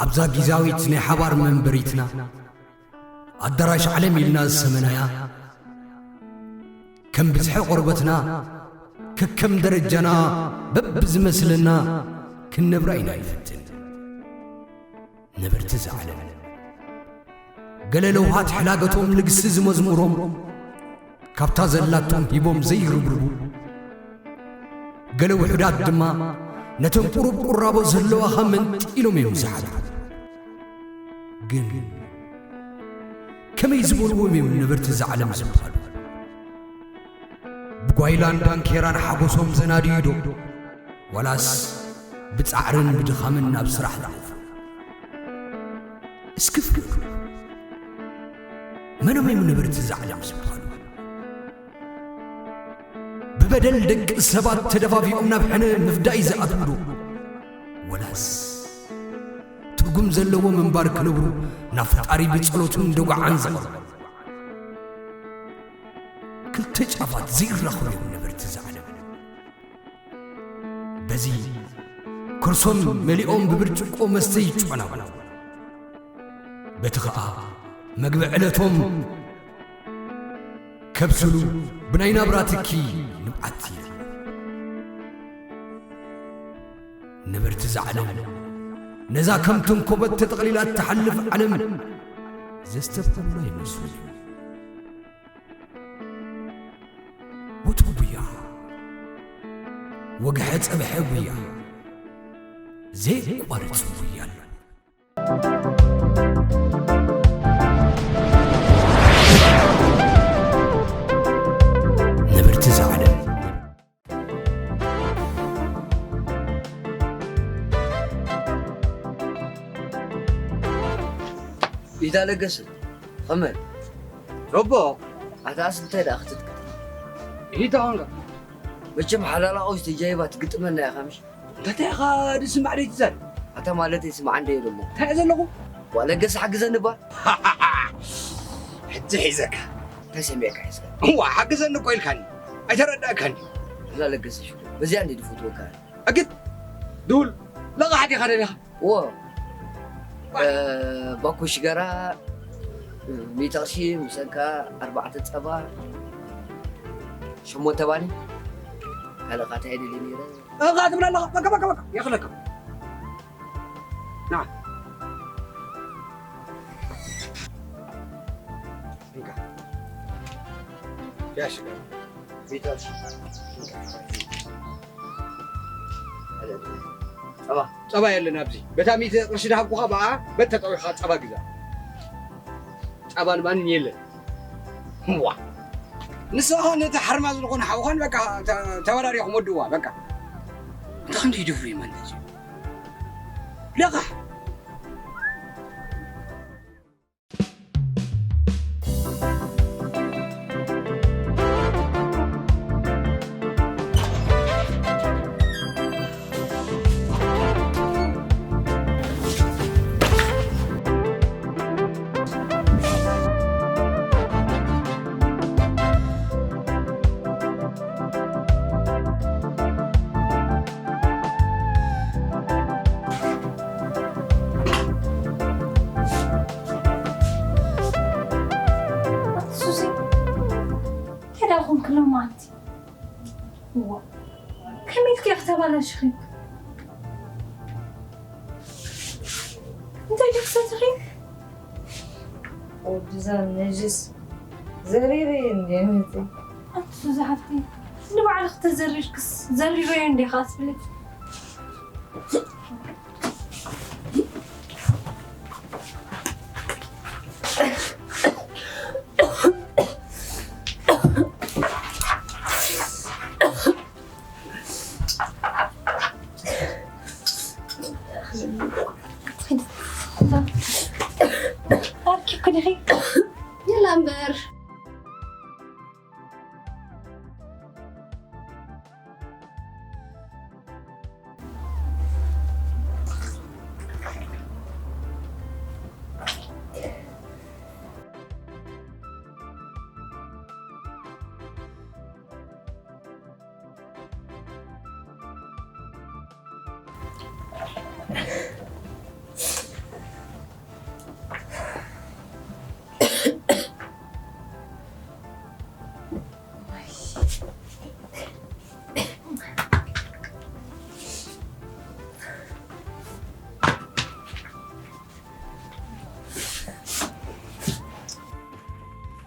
ኣብዛ ጊዛዊት ናይ ሓባር መንበሪትና ኣዳራሽ ዓለም ኢልና ዝሰመናያ፣ ከም ብዝሒ ቆርበትና ከከም ደረጃና በብዝመስለና ክንነብራ ኢና ንፍትን። ነበርቲ እዛ ዓለም፣ ገለ ለውሃት ሕላገቶም ልግሲ ዝመዝሙሮም፣ ካብታ ዘላቶም ሂቦም ዘይርብርቡ፣ ገለ ውሑዳት ድማ ነተን ቁሩብ ቁራቦ ዘለዋኻ መንጢሎም እዮም ዝሓድሩ። ግን ከመይ ዝበልዎም እዮም ነበርቲ እዛ ዓለም ዝበሃሉ? ብጓይላን ዳንኬራን ሓጎሶም ዘናድዩ ዶ? ዋላስ ብጻዕርን ብድኻምን ናብ ስራሕ ዝኣፉ? እስኪ ፍለጡ። መኖም እዮም ነበርቲ እዛ ዓለም ዝበሃሉ? ብበደል ደቂ ሰባት ተደፋፊኦም ናብ ሕነ ምፍዳይ ዝኣትዉ ዶ? ወላስ ትርጉም ዘለዎ ምንባር ክነብሩ ናብ ፈጣሪ ብጸሎትን ደጓዓን ዝቐርቡ? ክልተ ጫፋት ዘይራኸቡ እዮም ነበርቲ እዛ ዓለም። በዚ ከርሶም መሊኦም ብብርጭቆ መስተ ይጨናነቑ። በቲ ኸኣ መግቢ ዕለቶም ከብስሉ ብናይ ናብራ ትኪ ንብዓት ይልምኑ። ነበርቲ እዛ ዓለም ነዛ ከም ተንኮበት ተጠቕሊላ እትሓልፍ ዓለም ዘስተብህሉ ኣይመስሉን። ወትሩ ጉያ፣ ወግሐ ጸብሐ ጉያ፣ ዘየቋርጽ ጉያ ኣሎ። ነበርቲ እዛ ዓለም። ኢታ ለገሰ፣ ኸመይ? ሮቦ። ኣታስ እንታይ ደኣ ክትጥቅጥ? ኢታ ኾንካ። መቸም ሓላላ ኦይ ተጃይባ ትግጥመና ኢኻ ምሽ? እንታይ ኢኻ ድስማዕ ደይ ትዛረብ? ኣታ ማለተይ ስማዕ እንደ ኢለ እሞ። እንታይ እየ ዘለኹ? ዋ ለገሰ ሓግዘኒ እባ። ሕጂ ሒዘካ። እንታይ ሰሚዕካ ሒዝካ? እዋ ሓግዘኒ እኮ ኢልካኒ። ኣይተረዳእካኒ። እዛ ለገሰ ሽኮር። በዚኣ እንደ ድፈትወካ። ኣግድ ድውል ለቓሕ ዲኻ ደሊኻ? እዎ። እ፣ ባኮ ሽጋራ፣ እ፣ ሚእቲ ቅርሺ፣ ምሰንካ ኣርባዕተ ጸባ፣ ሸሞንተ ባኒ፣ ካልእ ኸኣ እንታይ ደልየ ነይረ? እኻ ትብል ኣለኻ? በቃ፣ በቃ፣ በቃ፣ የኽለካ። ና። እንካ። ያ ሽጋራ። ሚእቲ ቅርሺ። እንካ። ጸባ። ጸባ የለን ኣብዚ። በታ ሚእቲ ቅርሺ ድሃብኩኻ ብኣ፣ በት ተጠዊኻ ጸባ ግዛ። ጸባን ማንን የለን። ዋ። ንስኻ ነቲ ሓርማዝ ዝኾነ ሓውኻን በቃ ተ-፣ ተወዳዲኹም ወድዋ በቃ። እንታይ ክንደይ ድፍሩ እዩ ማለት እዩ። ለቓሕ። ሱሲ፣ እንታይ ደኣ ኾንኪ ሎማዓንቲ? እዋ፣ ከመይ ኢልኪ ኢኺ ተባላሽኺ? እንታይ ዲኺ ሰቲኺ? ወዲ እዛ ነጅስ ዘሪረየ እንድየ ነቲ። ኣንቲ ሱዚ ሓፍተይ፣ ንባዕልኺ ተዘሪርክስ ዘሪረዮ እንድየ ኸዓ ትብሊ። ኣርኪ ኩልኺ። የላ እምበር።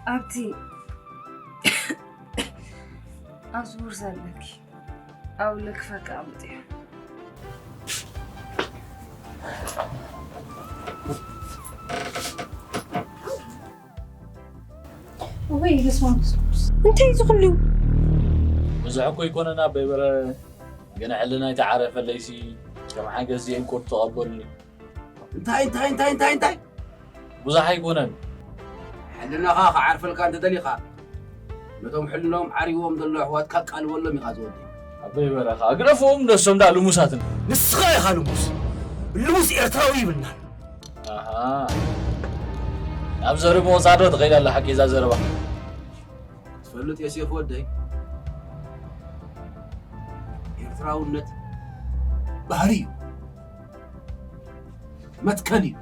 ኣብቲ ኣብዚ ቦርሳ ኣለኪ። ኣብ ለክፋ ኣቀማምጥዮ። ወይ በስመ ኣብ መንፈስ ቅዱስ። እንታይ እዩ ዝኹሉ? ብዙሕ እኮ ኣይኮነን ኣበይ በረ፣ ግን ሕልናይ ተዓረፈለይሲ ከም ሓገዝ የንቁር ተቐበሉኒ። እንታይ እንታይ እንታይ እንታይ እንታይ? ብዙሕ ኣይኮነን። ሕልናኻ ክዓርፈልካ እንተደሊኻ፣ ነቶም ሕልናኦም ዓሪዎም ዘለዉ ኣሕዋትካ ቃልበሎም ኢኻ ዝወደይ። ኣበይ በረኻ ግደፍዎም፣ ነሶም ደኣ ልሙሳትን። ንስኻ ኢኻ ልሙስ። ልሙስ ኤርትራዊ ይብልናን። ኣሃ። ናብ ዘርቦ ጻዶ ትኸይድ ኣላ ሓቂ እዛ ዘረባ። ክትፈልጥ የሴፍ ወደይ፣ ኤርትራውነት ባህሪ እዩ፣ መትከል እዩ፣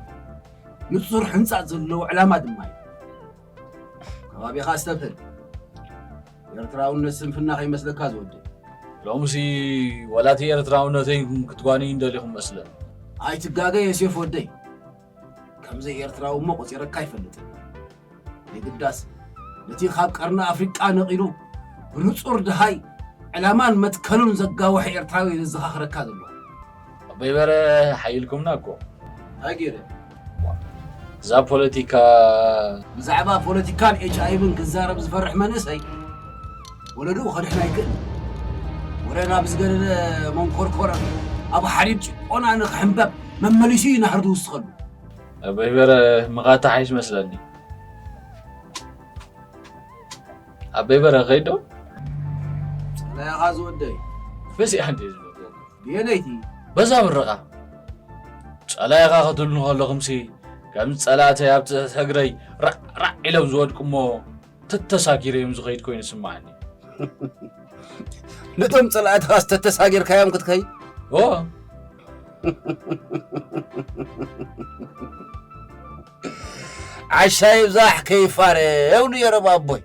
ንጹር ሕንጻ ዘለዎ ዕላማ ድማ እዩ። ከባቢኻ ኣስተብህል። ኤርትራውነት ስንፍና ከይመስለካ ዝወደይ። ሎምሲ ዋላ እቲ ኤርትራውነተይ ክትጓንዩ እንደሊኹም መስለን። ኣይትጋገ የሴፍ ወደይ። ከም ዘይኤርትራዊ እሞ ቆጺረካ ኣይፈልጥን። የግዳስ ነቲ ካብ ቀርኒ ኣፍሪቃ ነቒሉ ብንጹር ደሃይ ዕላማን መትከሉን ዘጋውሐ ኤርትራዊ ዘዘኻኽረካ ዘለኹ። ኣቦይ በረ ሓይልኩምና እኮ። እንታይ ገይረ? እዛ ፖለቲካ ብዛዕባ ፖለቲካን ኤች ኣይ ቪን ክዛረብ ዝፈርሕ መንእሰይ ወለድኡ ከድሕን ኣይክእል። ወረ ናብ ዝገደደ መንኮርኮር ኣብ ሓዲድ ጭቆና ንክሕንበብ መመሊሱ እዩ ናህሪ ዝውስኸሉ። ኣቦይ በረ ምኻታ ሓይሽ መስለኒ። ኣቦይ በረ ከይዶ? ጸላኢኻ ዝወደይ። በዚኣ እንዴ ዝበልዎ? ብየነይቲ? በዛ ብርቓ። ጸላኢኻ ክትብሉ ከለኹምሲ ከም ጸላእተይ ኣብ ትሕቲ እግረይ ራዕ ራዕ ኢሎም ዝወድቁ እሞ ተተሳጊረ እዮም ዝኸይድ ኮይኑ ይስምዓኒ። ነቶም ጸላእትኻስ ተተሳጊርካዮም ክትከይድ? ኦ። ዓሻ ይብዛሕ ከይፋረ፣ የብሉ የረብ ኣቦይ።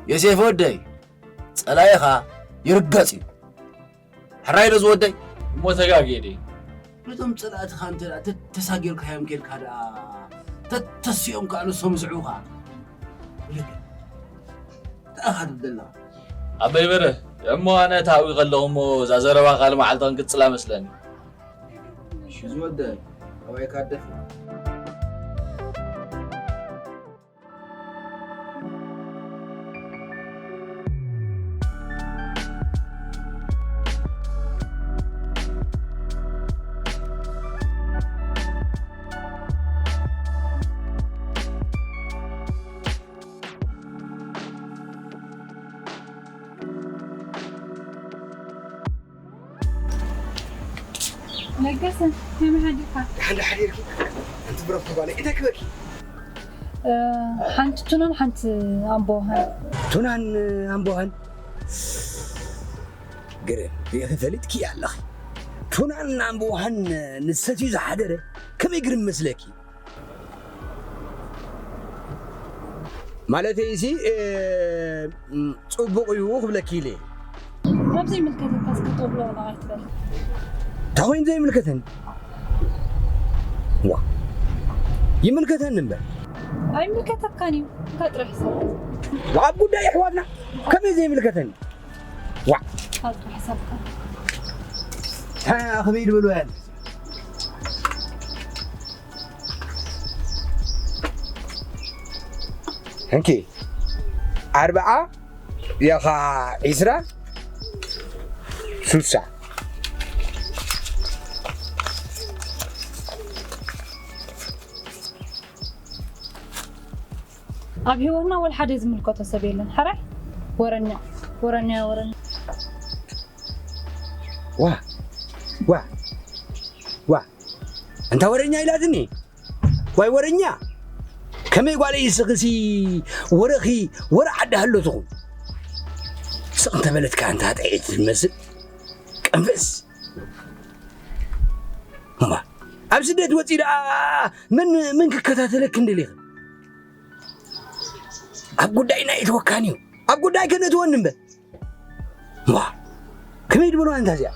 የሴፍ ወደይ፣ ጸላኢኻ ይርገጽ እዩ። ሕራይ ዶ ዝወደይ? እሞ ተጋግየ ድየ? ነቶም ጸላእትኻ እንተ ደኣ ተተሳጊርካዮም ኬድካ ደኣ፣ ተተሲኦም ከኣ ንሶም ይስዕቡኻ። ብልክ። እንታይ ኢኻ ትብል ዘለኻ? ኣቦይ በረ፣ እሞ ኣነ ታዊ ከለኹ እሞ እዛ ዘረባ ካልእ መዓልቲ ክንቅጽላ መስለኒ። እሺ ዝወደይ፣ ኣባይካ ኣደፊ። ለገሰ፣ ከመይ ሓዲርካ? ደሓን ዶ ሓዲርኪ? ሓንቲ ብረኹ ጓለይ፣ እንታይ ክበኪ? እ፣ ሓንቲ ቱናን ሓንቲ ኣምቦ ውሃን። ቱናን ኣምቦ ውሃን? ግርም፣ ርኢኺ ፈሊጥኪ ኣለኺ። ቱናን ኣምቦ ውሃን ንሰትዩ ዝሓደረ ከመይ ግርም መስለኪ? ማለተይሲ፣ እ፣ ም፣ ጽቡቕ እዩ ክብለኪ ኢለ። ካብ ዘይምልከተካ እስከ ጦብሎቕሎቕ ኣይትበል። እንታይ ኮይኑ ዘይምልከተኒ? ዋ፣ ይምልከተኒ እምበር። ኣይምልከተካን እዩ። እንካ ጥራሕ ሰብ። ዋ፣ ኣብ ጉዳይ ኣሕዋትና ከመይ ዘይምልከተኒ? ዋ። እንካ ጥራሕ ሰብካ። ታ፣ ከመይ ድበሉ ያለ? እንኪ፣ ኣርብዓ፣ የኻ ዒስራ፣ ስልሳ። ኣብ ህይወትና ወላ ሓደ ዝምልከቶ ሰብ የለን። ሕራይ? ወረኛ፣ ወረኛ፣ ወረኛ። ዋ፣ ዋ፣ ዋ። እንታ ወረኛ ኢላትኒ። ዋይ ወረኛ። ከመይ ጓለይ ስኽሲ ወረኺ ወረ ዓዲ ሃሎ ትኹን። ስቕ እንተበለትካ እንታ ጥዒት ትመስል። ቀንፍስ። እማ፣ ኣብ ስደት ወጺ ደኣ መን፣ መን ክከታተለክ እንደሊኺ? ኣብ ጉዳይና ይእትወካን እዩ። ኣብ ጉዳይ ከነእትወኒ እምበር። ዋ፣ ከመይ ድበልዋ እንታ እዚኣ?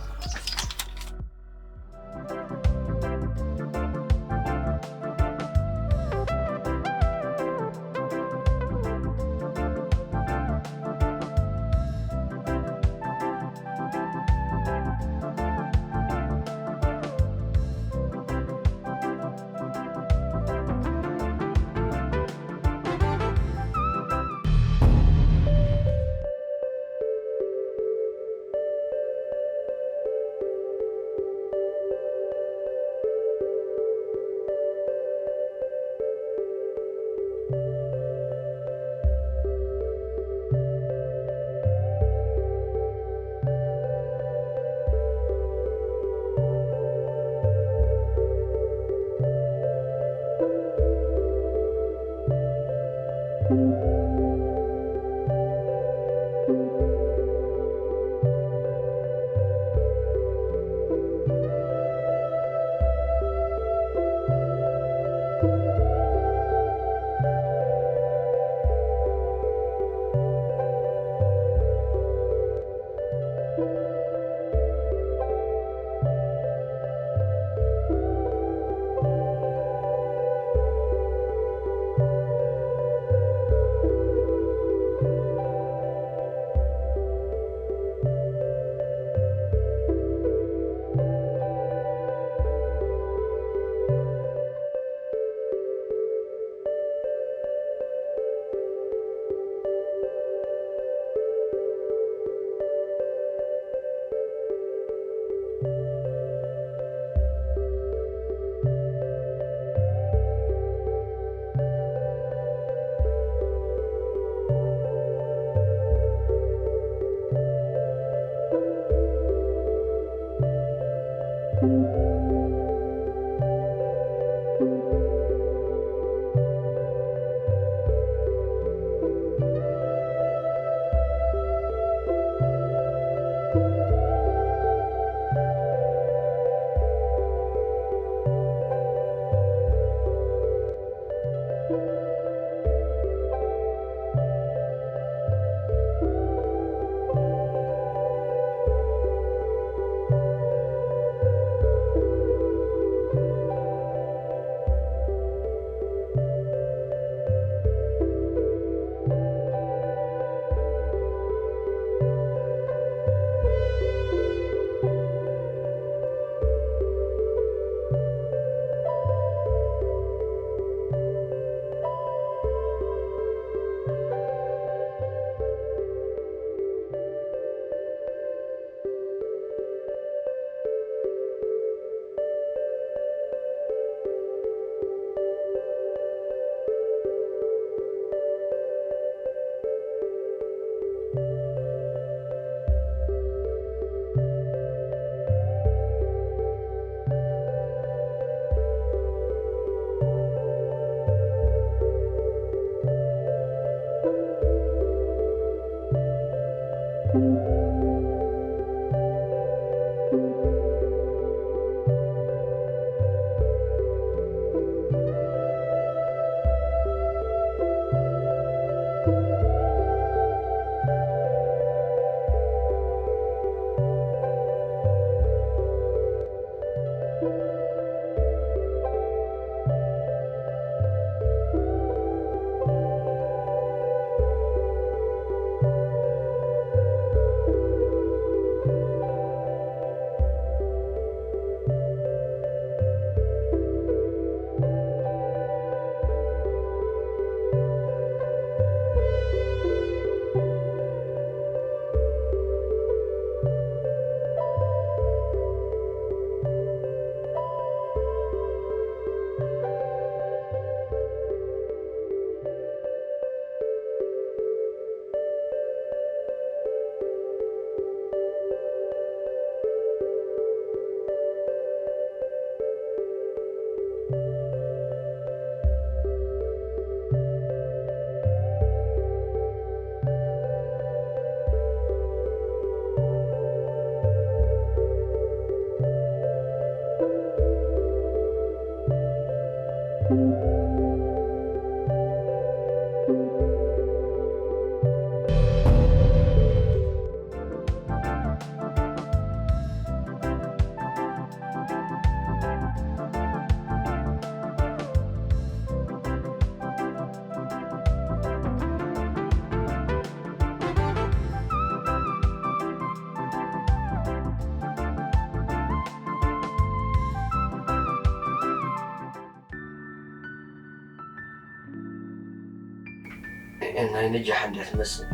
ናይ ነጃሕ እንድያ ትመስል።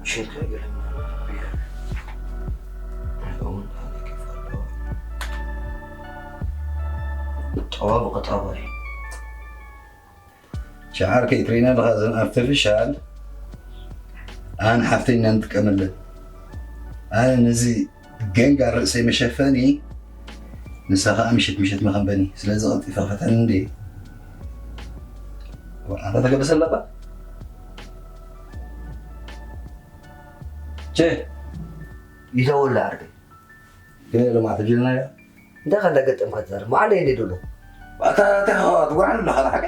ሽንካ ገለ ምናምን ብያ። እውን ኣነ ከይፈልጦ። ጠዋቡ ቀጣባ እዩ። ሸዓር ከይትርኢና ኣለኻ፣ እዘን ኣርቲፊሻል ኣነ ሓፍተይ ኢና ንጥቀመለን። ኣነ ነዚ ገንጋ ርእሰይ መሸፈኒ፣ ንሳ ኸዓ ምሸት ምሸት መኸንበኒ። ስለዚ ቀልጢፈ ክፈትሐኒ እንዴ። ኣንታ ተገበሰ ኣለኻ? ቸ ይደውል ኣርገ ገለ ለማት ጅልና ያ እንደ ከለ ገጠም ከተር ማለ እንደ ዱሎ ኣታ ኣታ ትጓን ለኻ ሓቀ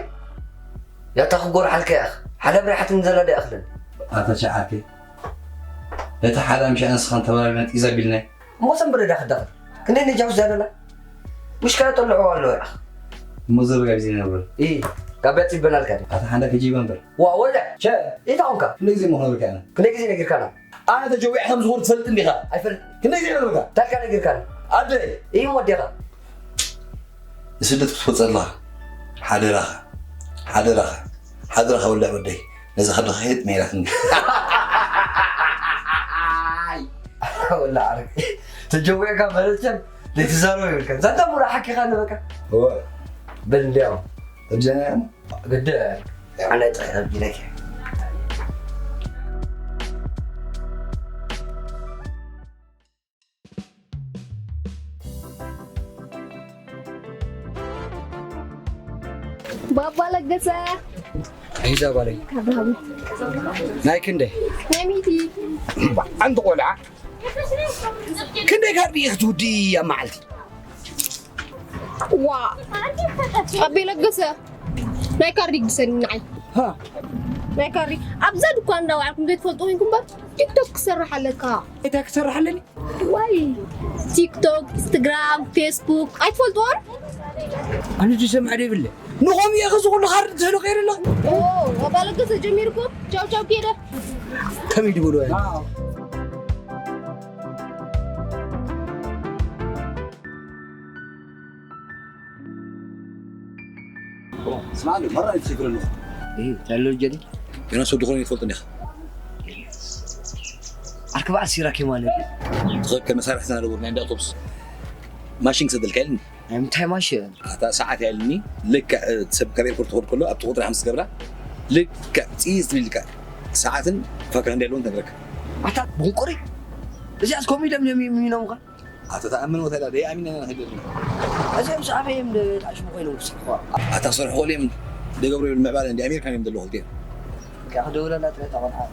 ያታ ክጎር ሓልከ ያኽ ሓደ ብርሓት እንዘላ ደ ኣኽልን ኣታ ሸዓከ እቲ ሓደ ምሽ ኣንስኻን ተባራሪ መጥ ኢዛ ቢልናይ እሞ ሰንብረ ዳኽ ዳኽ ክንደ ነጃው ዘበላ ምሽ ከጠልዑ ኣሎ ያኽ እሞ ዘበጋ ቢዚ ነበር ኢ ጋቢያ ጽበናልካ ኣታ ሓንዳ ከጂባ እምበር ዋ ወለ ቸ ኢታ ኾንካ ክንደ ግዜ ምኾነ ብርካ ኣነ ክንደ ግዜ ነጊርካና ኣነ ተጀዊዐ ከም ዝኹን ትፈልጥ እንዲኻ ኣይፈልጥ ክንደይ ዘይነበርካ ታልካ ነጊርካ ኣደ እዩ ወዲኻ ንስደት ክትወፀ ኣለኻ ሓደራኻ ሓደራኻ ሓደራኻ ወላዕ ወደይ ነዚ ከለኻ ሄጥ መይራትኒ ወላ ዓረግ ተጀዊዕካ መለቸም ዘይትዛረብ ይብልካ ዛንታ ሙሉ ሓኪኻ ንበካ በል እንዲያው ተብጀና ግደ ኣነ ጥራይ ኣቢለኪ ባባ ለገሰ ሒዛ ጓለይ ካብራዊ ናይ ክንደይ ናይ ሚቲ ኣንቲ ቆልዓ ክንደይ ካርዲ ክትውዲ ኣብ መዓልቲ ዋ ኣቤ ለገሰ ናይ ካርዲ ግሰኒ ንዓይ ናይ ካርዲ ኣብዛ ድኳን እንዳውዓልኩም ዘይትፈልጡ ኮይንኩም በር ቲክቶክ ክሰርሕ ኣለካ እንታይ ክሰርሕ ኣለኒ ዋይ ቲክቶክ ኢንስትግራም ፌስቡክ ኣይትፈልጥዎን ኣነ ዝሰምዐ ዘይብለ ንኸም እየ ከዚ ኩሉ ካርዲ ትህሉ ከይር ኣለኹ ኣባ ለገሰ ጀሚርኩም ቻው ቻው ከይደ ከመይ ድብሉ ስማዕ እንዶ መራ ይትሽግር ኣለኹ እዩ ታሎ ጀዲ ዮናስ ወዲ ኾነ ይትፈልጥ እንዲኻ ኣርክባዕ ሲራኪ ማለት ትኽክል መሳርሕትና ደቡር ናይ እንዳ ኣውቶቡስ ማሽን ክሰደልካ ኢልኒ ናይ ምንታይ ማሽን ኣታ ሰዓት ያልኒ ልክዕ ሰብ ካብ ኤርፖርት ትኸድ ከሎ ኣብቲ ቁጥሪ ሓምስ ትገብራ ልክዕ ፅዝ ትብል ኢልካ ሰዓትን ፈክረ እንዲ ኣለዎ ትነግረካ ኣታ ቡንቁሪ እዚኣስ ከምኡ ኢሎም እዮም ይሚኖምካ ኣተተኣምን ወተላ ደይ ኣሚን ነና ከደልና ኣዚኦም ሰዓበ እዮም ጣሽሙ ኮይኖም ክስርሕዋ ኣታ ክሰርሑ ክእሉ እዮም ደገብሩ ይብል ምዕባለ እንዲ ኣሜሪካን እዮም ዘለዉ ክልቲኦም ከኣ ክደውለላ ጥራይ እታ ቆልዓ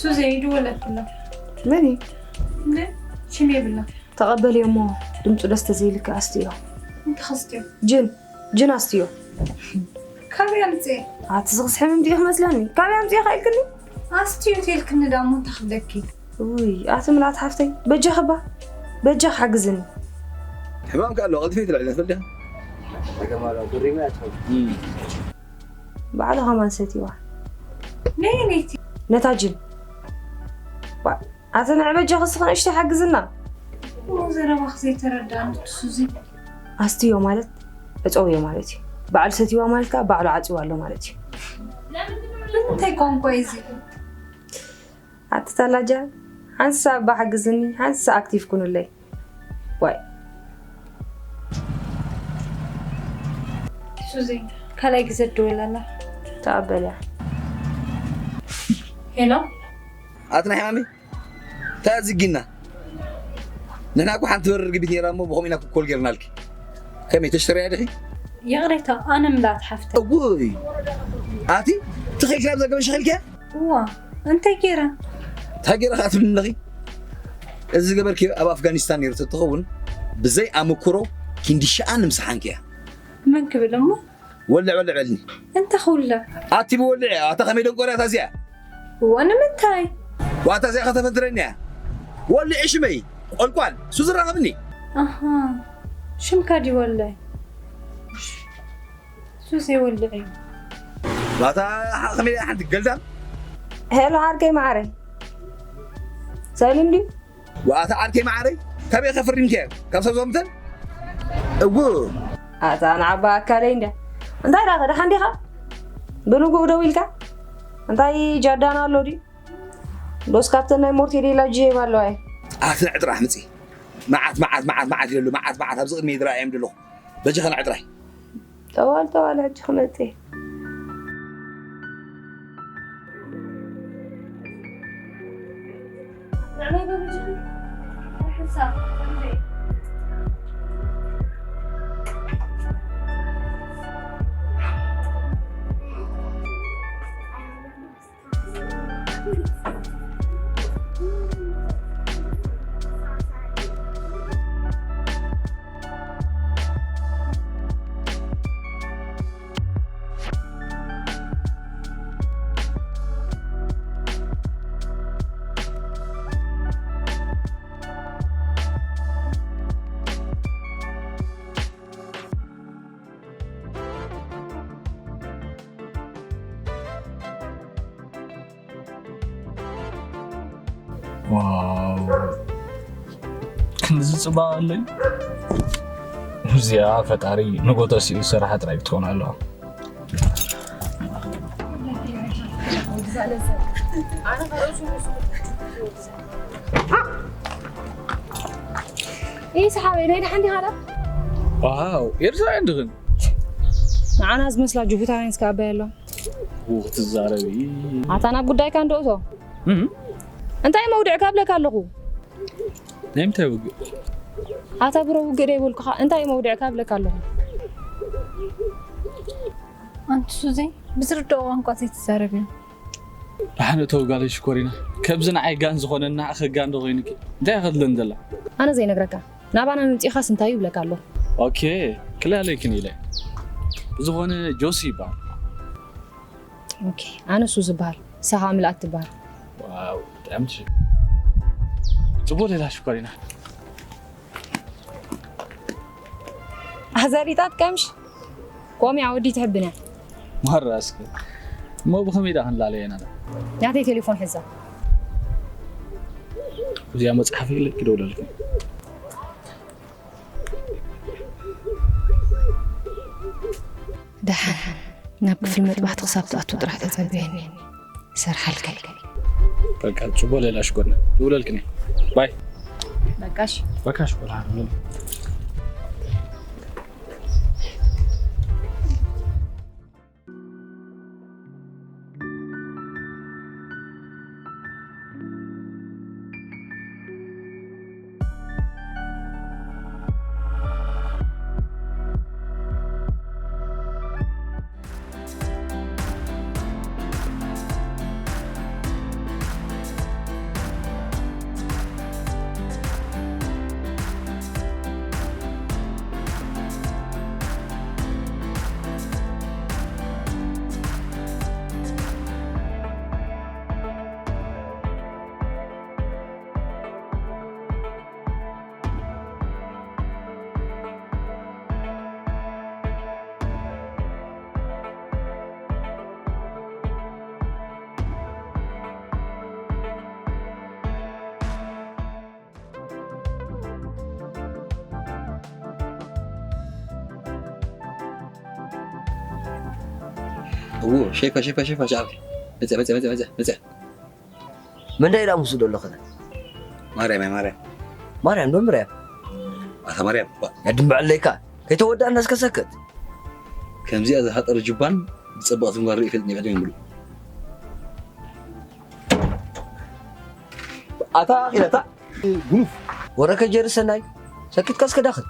ሱዘይ ይድወለትላ መን እዩ? እንደ ሽም የብላ ተቐበልዮ እሞ ድምፁ ደስ ተዘይልካ ኣስትዮ እንታይ ከስትዮ? ጅን ጅን ኣስትዮ ካበይ ኣምፅኤ? ኣቲ ዝኽስሐ ምምዲኡ ክመስለኒ ካበይ ኣምፅዮ ካ ኢልክኒ? ኣስትዮ ተልክኒ ዳሞ እንታይ ክብለኪ? ውይ ኣቲ ምላት ሓፍተይ በጃኺ ባ በጃኺ ሓግዝኒ ሕማም ከ ኣለዋ ቀልጥፈ ይትልዕለ ትፈልዲኻ? ተገማራ ብሪማ ያትኸው ባዕሉ ኸማን ሰትይዋ ነየነይቲ ነታ ጅን ኣተ ንዕበጃ ክስኸ ንእሽተይ ሓግዝና እሞ ዘረባኽ ዘይተረዳእኒ ትሱዚ ኣስትዮ ማለት ዕፀውዮ ማለት እዩ ባዕሉ ሰትይዋ ማለት ከዓ ባዕሉ ዓፅዋ ኣሎ ማለት እዩ እንታይ ቋንቋ እዩ እዚ ኣቲ ታላጃ ሓንሳ እባ ሓግዝኒ ሓንሳ ኣክቲቭ ኩኑለይ ዋይ ሱዚ ካልኣይ ግዜ ትደውል ኣላ ተቐበልያ ሄሎ ኣቲ ናይ ሕማሚ እንታይ ዝጊና ንሕና እኮ ሓንቲ በርር ግቢት ነራ እሞ ብኸምኡ ኢና ክኮል ጌርናልኪ ከመይ ተሽተርያ ዲኺ ይቕሬታ ኣነ ምላት ሓፍተ እውይ ኣቲ ትኽእል ክላብ ዘገበ ሸኺልኪያ እዋ እንታይ ገይረ እንታይ ገይረ ከዓ ትብልኒ ኣለኺ እዚ ዝገበርክዮ ኣብ ኣፍጋኒስታን ነይሩ ተትኸውን ብዘይ ኣምክሮ ኪንዲ ሸኣ ንምስሓንክያ መን ክብል እሞ ወልዕ ወልዕ በልኒ እንተ ክውልዕ ኣቲ ብወልዕ ኣታ ከመይ ደንቆርያ እታ እዚኣ እዋ ንምንታይ ዋታ እዚኣ ከተፈንትረኒ እያ ወልዕ ሽመይ ቆልቋል ሱ ዝራኸብኒ ኣሃ ሽምካ ድዩ ወልዕ ሱስ የወልዕ እዩ ዋታ ከመይ ሓንቲ ገልዳም ሄሎ ዓርከይ መዓረይ ሰሊም ድዩ ዋታ ዓርከይ መዓረይ ካበይ ከፍሪምከ ካብ ሰብ ዞምተን እው ኣታ ንዓባ ኣካለይ እንድያ እንታይ ዳ ከደሓ እንዲኻ ብንጉእ ደው ኢልካ እንታይ ጃዳና ኣሎ ድዩ ዶስ ካብተን ናይ ሞርቴዴላ ጅሄብ ኣለዋ እየ ኣቲ ንዕጥራሕ ምፂ መዓት መዓት መዓት መዓት ይለሉ መዓት መዓት ኣብዚ ቅድሚ ይድራ እዮም ድለኹ በጃኻ ንዕጥራሕ ጠዋል ጠዋል ሕጂ ክመፅእ ዋው፣ ክንድዚ ጽባቐ ኣለዩ። እዚኣ ፈጣሪ ንጎ ተሲኡ ዝሰርሓ ጥራይ ክትኮን ኣለዋ። ይስሓበይ፣ ናይ ደሓን ዲኻ ዳ? ዋው፣ ኤርትራውያን ድኽን? ንዓና ዝመስላ ጅቡታውያን እስከ ኣበይ ኣሎ? ክትዛረቢ። ኣታ ናብ ጉዳይካ እንዶ እቶ። እም። እንታይ መውድዕካ እብለካ ኣለኹ? ናይ ምንታይ ውግእ? ኣታ ብሮ ውግእ ዶ ይበልኩኻ? እንታይ መውድዕካ እብለካ ኣለኹ? ኣንቲ ሱዚ፣ ብዝርድኦ ቋንቋ ዘይትዛረቢ። ደሓን እተው ጋለይ ሽኮሪና። ከብዚ ንዓይ ጋን ዝኾነ ንዓኺ ጋን ዶ ኮይኑኪ? እንታይ ኢኺ ትብለኒ ዘላ? ኣነ ዘይነግረካ። ናባና ምምጺኻስ እንታይ እዩ እብለካ ኣለኹ። ኦኬ፣ ክላለይክን ኢለ። ብዝኾነ ጆሲ ይበሃል። ኦኬ፣ ኣነ ሱዚ ይበሃል። ንሳ ኸኣ ምልኣት ትበሃል። ዋው፣ ጥዕምቲ ሽም። ጽቡቕ ሌላ ሽኮሪና። ኣዘሪጣት ቀምሽ። ኮም እያ ወዲ ትሕብን እያ። ማራ እስከ። እሞ ብኸመይ ደኣ ክንላለየ ኢና ደኣ? ናተይ ቴሌፎን ሕዛ። እዚኣ መጽሓፍ ኢለ ክደውለልኪ። ደሓን ናብ ክፍሊ መጥባሕቲ ክሳብ ትኣቱ ጥራሕ ተጸበየኒ። ሰርሓልካ። በቃ ጽቡቕ ሌላ ሽኮርና። ድውለልክኒ። ባይ። በቃሽ። በቃሽ ወላ። እዎ፣ ሸይፋ፣ ሸይፋ፣ ሸይፋ፣ ሸዓብ። መጸ፣ መጸ፣ መጸ፣ መጸ፣ መጸ። መን ዳይ ዳሙሱ ደሎ ኸነ? ማርያም፣ ማርያም። ማርያም፣ ዶ ምርያም? ኣታ ማርያም፣ ባ- ያድምበዐለይካ። ከይተወዳእና እስከ ሰክት። ከምዚኣ ዝሃጠረ ጅባን ዝጸበቐትን ጓል ርኢ ፈልጥ ኒዕዶ ይንብሉ። ኣታ ኺለታ ጉኑፍ። ወረከ ጀሪ ሰናይ፣ ሰኪትካ እስከ ዳኽል።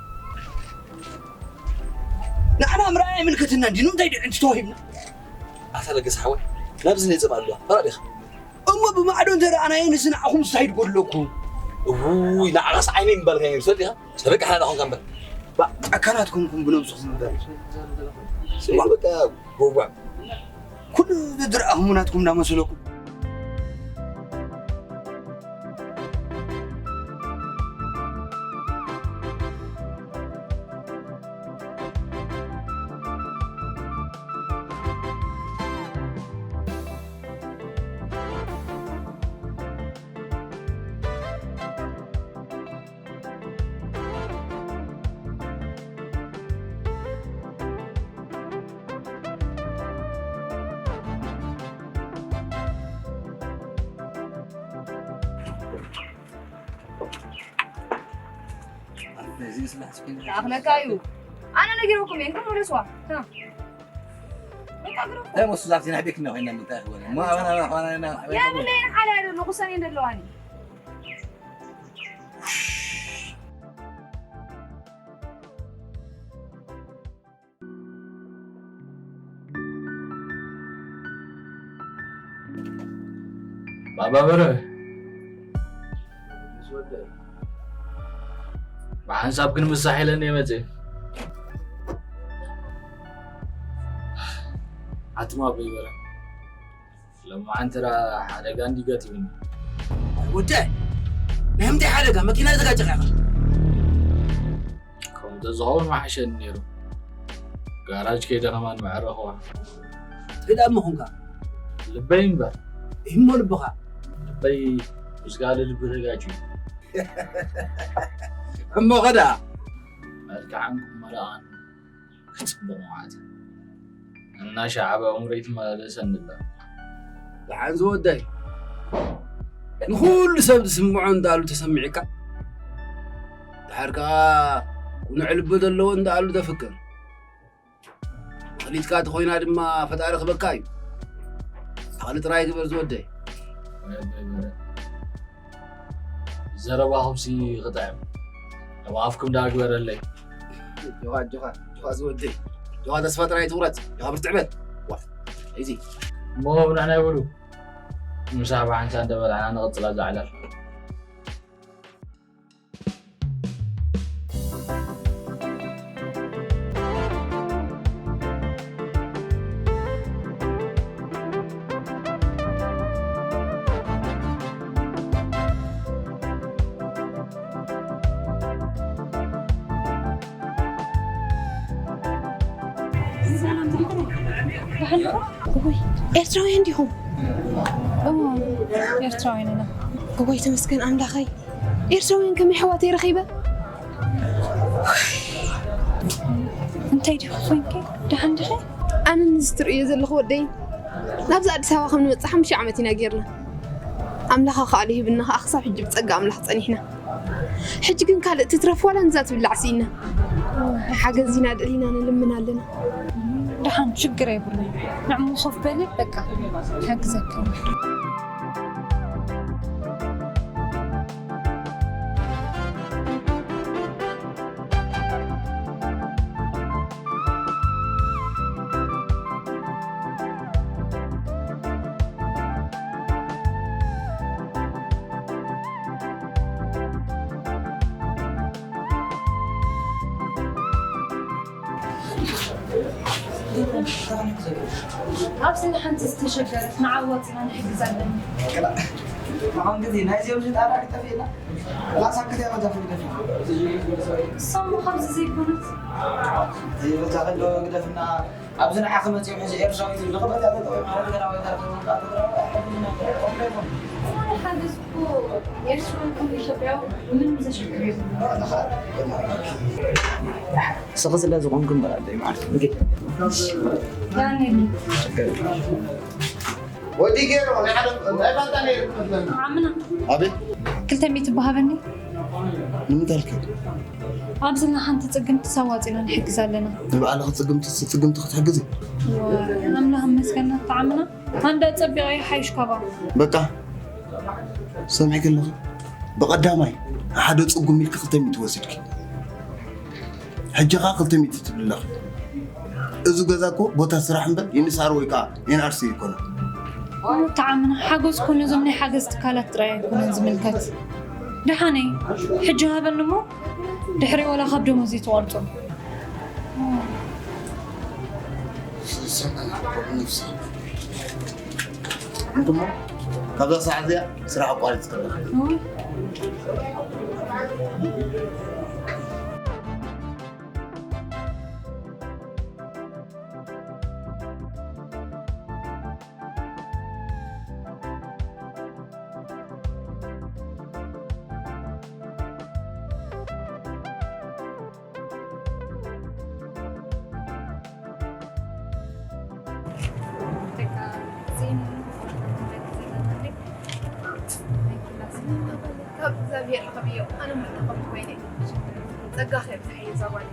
ንዓና ምርኣይ ኣይምልከትና እንዲ፣ ንምንታይ ድዕንቲ ተዋሂብና? ኣታ ለገስ ሓወይ፣ ናብዚ ነጽብ ኣለዋ፣ ፈራ ዲኻ? እሞ ብማዕዶ እንተ ረኣናዮ ንስንዓኹም ስታይ ድጎድለኩም? እውይ፣ ንዓኻስ ዓይነይ ምባልካ ነይሩ፣ ትፈልጥ ኢኻ? ሰበቃ ሓላል ኣኹም ከንበር። ባ፣ ጨካናት ኮንኩም ብነብስኹም እምበር። ስማ በቃ፣ ጎጓ። ኩሉ ዝድረኣኹም ናትኩም እንዳመሰለኩም። ኣኽለካ እዩ። ኣነ ነጊረኩም እየ፣ እንኩም ወለስዋ። በቃ ግረፉ። እንታይ መስሉ ኣብቲ ናይ ቤት እንዳ ኮይና ምንታይ ክበለ? እሞ ኣባና፣ ኣባና፣ ኣባና፣ ኣባና፣ የብለይን ሓላይ ደሎ፣ ክሰን እየን ደለዋኒ። ባባ በረ፣ ምስ ወደይ። ብሓንሳብ ግን ምሳሕ ኢለኒ እየ መፅእ። ኣትማ በይበረ። ሎማዓንቲ ደኣ ሓደጋ እንዲ ገጢሙኒ። ወደይ፣ ናይ ምንታይ ሓደጋ? መኪና ዝተጋጨኻ ኢኻ? ከምኡ ተዝኸውን ምሓሸኒ ነይሩ። ጋራጅ ከይደ ከማን ምዕረኽዋ። እንታይ ደኣ እሞ ኾንካ? ልበይ እምበር። እሞ ልብኻ? ልበይ ምስ ጋል ልቢ ተጋጭዩ። እሞ ኸ ደኣ? መልክዓን ቁመናኣን ክጽብቕ ማለት እዩ። እናሻዕበ ኣእምሮይ ትመላለሰኒ ኣላ። ደሓን ዝወደይ፣ ንኹሉ ሰብ ዝስምዖ እንዳሉ ተሰሚዕካ፣ ድሓር ከኣ ቅኑዕ ልቢ ዘለዎ እንዳሉ ተፍቅር። መኽሊትካ ተኾይና ድማ ፈጣሪ ክበካ እዩ። ዓቕሊ ጥራይ ግበር ዝወደይ። ዘረባኹምሲ ክጥዕም። ኣብ ኣፍኩም ደኣ ግበረለይ። ጆኻ፣ ጆኻ፣ ጆኻ ዝወደይ። ጆኻ ተስፋ ጥራይ ትቑረጽ። ጆኻ ብርትዕ በል። ዋ፣ እዚ። እሞ ንሕና ይበሉ። ምሳሕ ብሓንሳብ እንዳበላዕና ንቕጽላ እዛ ዕላል። ሰላም፣ ደሓን ዲኹም? እወይ፣ ኤርትራውያን ዲኹም? እዎ፣ ኤርትራውያን ኢና። እወይ፣ ተመስገን ኣምላኸይ። ኤርትራውያን ከም ኣሕዋተይ ረኺበ። እንታይ ዲኹ ኮንኪ? ደሓን ዲኺ? ኣነ ነዚ ትርእዮ ዘለኹ ወደይ ናብዚ ኣዲስ ኣበባ ከም ንመጽእ ሓሙሽተ ዓመት ኢና ጌርና። ኣምላኽ ኣኻእሎ ሂብና ኸኣ ክሳብ ሕጂ ብጸጋ ኣምላኽ ጸኒሕና። ሕጂ ግን ካልእ ትትረፍ ዋላ ንዛ ትብላዕ ስኢና። ሓገዝ ኢና ደሊና ንልምን ኣለና። ደሓን ሽግር የብሉን። ንዕሙ ኮፍ በሊ በቃ። ሓግዘካ። ኣብዚ ንሓንቲ ዝተሸገረት ንዓወት ኢና ንሕግዝ ኣለና። ንዓኹም ግዜ ናይዚኦም ሽጣራ ክጠፍእና። ላሳክት ያመጃ ፍግደፍ። እሶም ካብዚ ዘይኮኑት። ዘይበጃ ከሎ ግደፍና። ኣብዚ ንዓኺ መጺኦም ሕጂ ኤርትራዊት እዩ። ልኽበት ያለ ጠወይ ማለት ገና ወይ ገና ወይ ገና ወይ ገና ወይ ገና ወይ ገና። ኣነ ሓገዝ እኮ ኤርትራዊ ይኹን ኢትዮጵያዊ ምንም ዘሽግር የብሉን። ስኺ ስለ ዝኾንኩ እምበር ኣለይ ማለት እዩ። ዳንኤል። ወዲ ገይሩ ናይ ሓደ ናይ ባንዳ ነይሩ ክመስለና። ዓምና። ኣቤት። ክልተ ሚእቲ በሃበኒ። ንምንታይ ኢልካ? ኣብዚ ንሓንቲ ጽግምቲ ሰዋጺና ንሕግዝ ኣለና። ንባዕልኺ ጽግምቲ፣ ጽግምቲ ክትሕግዚ? ዋ፣ ኣምላኽ ይመስገን፣ ኣታ ዓምና። ኣንዳ ጸቢቐ ይሓይሽ ካባ። በቃ፣ ሰሚዕኪ ኣለኺ? ብቐዳማይ ሓደ ጽጉም ኢልኪ ክልተ ሚእቲ ወሲድኪ። ሕጂ ኸኣ ክልተ ሚእቲ ትብሊ ኣለኺ። እዚ ገዛ እኮ ቦታ ስራሕ እምበር ኤን ኤስ ኣር ወይ ከኣ ኤን ኣር ሲ ኣይኮነን። እሞ ኣታ ዓምና፣ ሓገዝ እኮ ነዞም ናይ ሓገዝ ትካላት ጥራይ ኣይኮነን ዝምልከት። ደሓነይ፣ ሕጂ ሃበኒ እሞ ድሕሪ ወላ ካብ ደሞዝ ይትቖርጾ። ስሰና ንፍሲ። እንተሞ ካብዛ ሰዓት እዚኣ ስራሕ ኣቋሪጽ ከለኻ። እወ። ካብ እግዚኣብሔር ረኸብዮ፣ ኣነ ምርታ ከምቲ ኮይነ። ጸጋኺ የብዝሐዮ እዛ ጓለይ።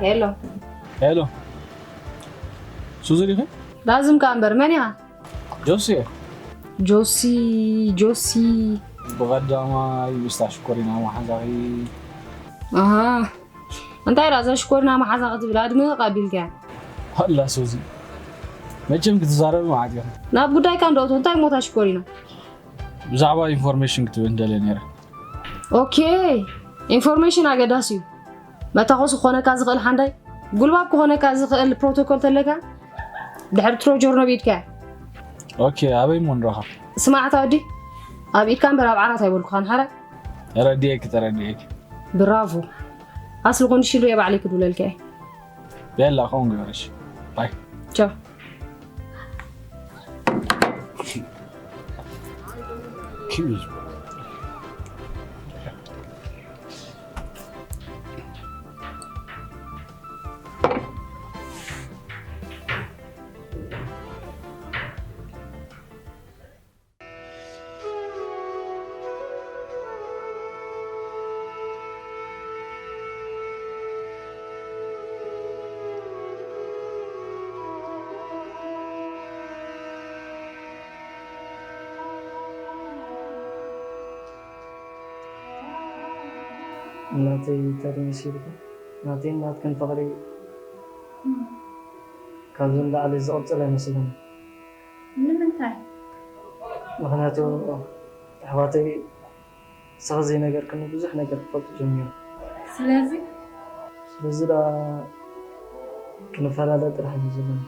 ሄሎ። ሄሎ፣ ሱዚ ዲኺ? ላዝም ከኣ እምበር፣ መን ኢኻ? ጆሲ እየ። ጆሲ፣ ጆሲ። ብቐዳማይ ምስታ ሽኮሪና መሓዛኺ። ኣሃ። እንታይ ደኣ እዛ ሽኮሪና መሓዛ ክትብል ኣድምቕ ኣቢልካያ? ኣላ ሱዚ፣ መቸም ክትዛረቢ መዓት ኢኺ። ናብ ጉዳይካ እንዶ እቶ፣ እንታይ እሞ እታ ሽኮሪና? ብዛዕባ ኢንፎርሜሽን ክትብል እንደልየ ነይረ። ኦኬ፣ ኢንፎርሜሽን ኣገዳሲ እዩ። መታኾሲ ክኾነካ ዝኽእል ሓንዳይ፣ ጉልባብ ክኾነካ ዝኽእል ፕሮቶኮል ተለካ፣ ድሕሪ ትሮጀርኖ ብኢድካ እያ። ኦኬ፣ ኣበይ እሞ ንራኸብ? ስማዕ ኣታ ወዲ፣ ኣብ ኢድካ እምበር ኣብ ዓራት ኣይበልኩኻን ሓራይ። ተረዲኤኪ፣ ተረዲኤኪ። ብራቮ። ኣስሊ ኮንዲሽን ሪኤ ባዕለይ ክድውለልካ እየ። ቤላ፣ ከምኡ ግበሪ እሺ። ባይ። ቻው። እናተይ ተደሚሲልኩ ናተይን ናትክን ፍቕሪ ካብዚ ንላዕሊ ዝቕጽል ኣይመስልን። ንምንታይ? ምኽንያቱ ኣሕዋተይ ንስኺ ዘይነገርክኒ ብዙሕ ነገር ክፈልጡ ጀሚሮም። ስለዚ? ስለዚ ደኣ ክንፈላለ ጥራሕ እዩ ዘለና።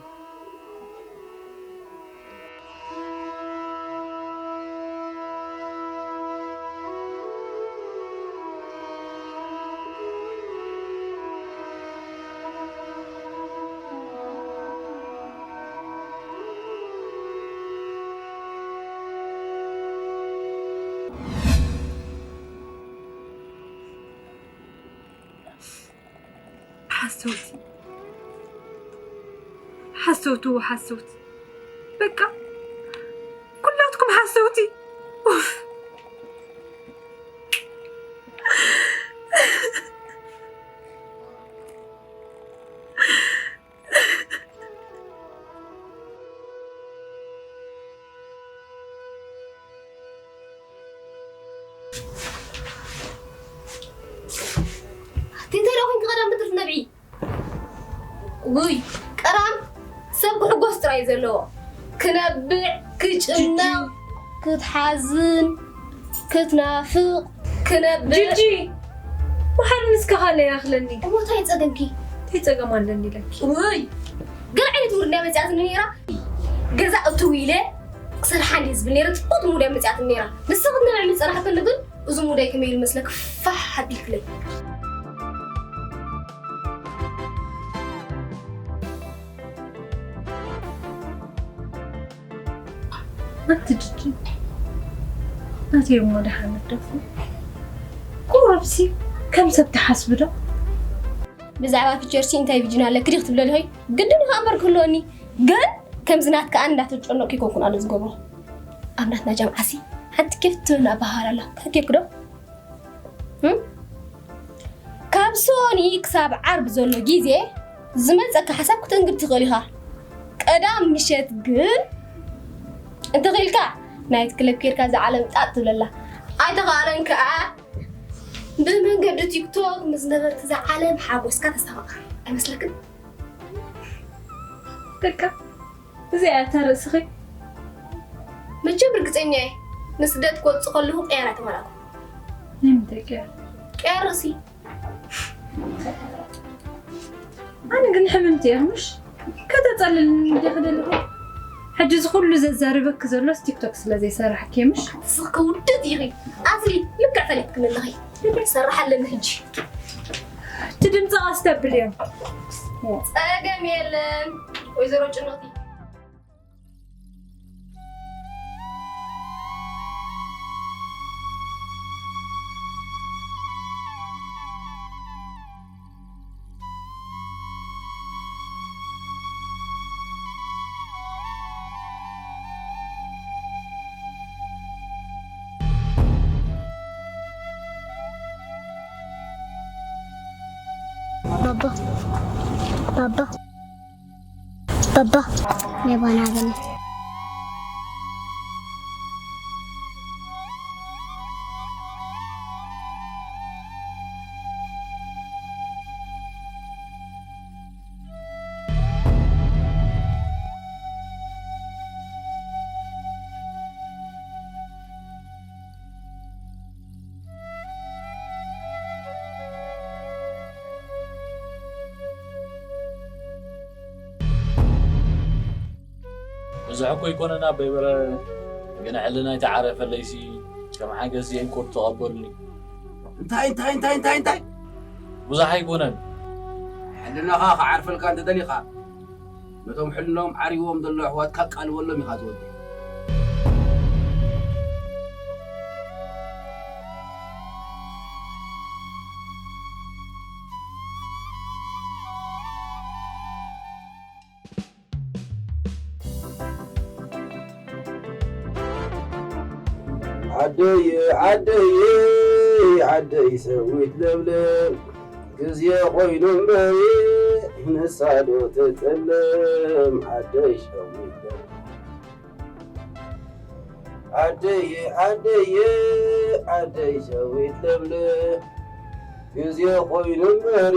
ሓሰውቲ ሓሰውቲ ወሓሰውቲ በቃ ኩላትኩም ሓሰውቲ ኡፍ እንታይ ደኣ ኮንኪ ቀዳም ብትርፊ ነብዒ? ውይ ቀዳም ሰብ ክሕጎስ ጥራይ እዩ ዘለዎ። ክነብዕ፣ ክጭነቕ፣ ክትሓዝን፣ ክትናፍቕ፣ ክነብዕ። ጂጂ መሓሪ ንስካ ካለ ይኣኽለኒ። እሞ እንታይ ጸገምኪ? እንታይ ጸገም ኣለኒ ኢለኪ? ውይ ገለ ዓይነት ውርድ እያ መጺኣትኒ ነይራ። ገዛ እትው ኢለ ክሰርሓ እንድየ ዝብል ነይረ። ጽቡቕ ሙድ እያ መጺኣትኒ ነይራ። ንሳ ክትነብዕ ምስ ጸናሕትሉ ግን እዚ ሙደይ ከመይ ኢሉ መስለኪ ፋሕ ኣቢልክለይ። ኣቲ ጅጂ ናተይ እሞ ደሓን ደፉ ቁሩብሲ ከም ሰብ ትሓስቢ ዶ? ብዛዕባ ፊቸርሲ እንታይ ቪጅን ኣለኪ ዲኺ ትብለኒ ሆይ ግድን እዩ እምበር ክህልወኒ ግን ከምዚ ናትካ ኣነ እንዳተጨነቕኩ ይኮንኩን ኣነ ዝገብሮ ኣብ ናትና ጃምዓሲ ሓንቲ ኬፍ ትህብና ኣበሃህላ ኣላ ተሃኪኽዶ? ካብ ሶኒ ክሳብ ዓርቢ ዘሎ ግዜ ዝመፀካ ሓሳብ ክትእንግድ ትኽእል ኢኻ። ቀዳም ምሸት ግን እንተኽኢልካ ናይት ክለብ ኬድካ እዛ ዓለም ጣጥ ትብለላ። ኣይተኽኣለን ከኣ ብመንገዲ ቲክቶክ ምስ ነበርቲ እዛ ዓለም ሓጎስካ ተስተማቕር ኣይመስለክን? በቃ እዚኣ እያ እታ ርእስኺ። መቸም ርግፀኛ እየ ንስደት ክወፅእ ከለኹ ቅያር ኣይተመላእኩ። ናይ ምንታይ ቅያር? ቅያር ርእሲ። ኣነ ግን ሕምምቲ እየ ምሽ ከተፀልልኒ እንዲኺ ደለኹ። ሕጂ እዚ ኩሉ ዘዛርበኪ ዘሎስ ቲክቶክ ስለ ዘይሰራሕኪ እየ ምሽ? ንስኺ ከ ውድእቲ ኢኺ ኣስሊ ልክዕ ፈሊጥክኒ ኣለኺ። ክሰርሕ ኣለኒ ሕጂ። እቲ ድምፂ ቀስ ተብልዮ። ፀገም የለን ወይዘሮ ጭንቕቲ። ባባ ባባ፣ ባባ፣ ሜባና በለ። ብዙሕ እኮ ኣይኮነን ኣቦይ በረ፣ ግን ሕልናይ ተዓረፈለይሲ ከም ሓገዝ የእንኮድ ተቐበሉኒ። እንታይ እንታይ እንታይ እንታይ እንታይ? ብዙሕ ኣይኮነን። ሕልናኻ ክዓርፈልካ እንተደሊኻ፣ ነቶም ሕልናኦም ዓሪዎም ዘለዉ ኣሕዋትካ ቃልበሎም ኢኻ ዝወደይ። ዓደየ ዓደየ ዓደይ ሰዊት ለምለም፣ ግዜ ኮይኑ እምበሪ ንሳ ዶ ትጥለም? ዓደይ ሸዊት ለምለም። ዓደየ ዓደየ ዓደይ ሸዊት ለምለም፣ ግዜ ኮይኑ እምበሪ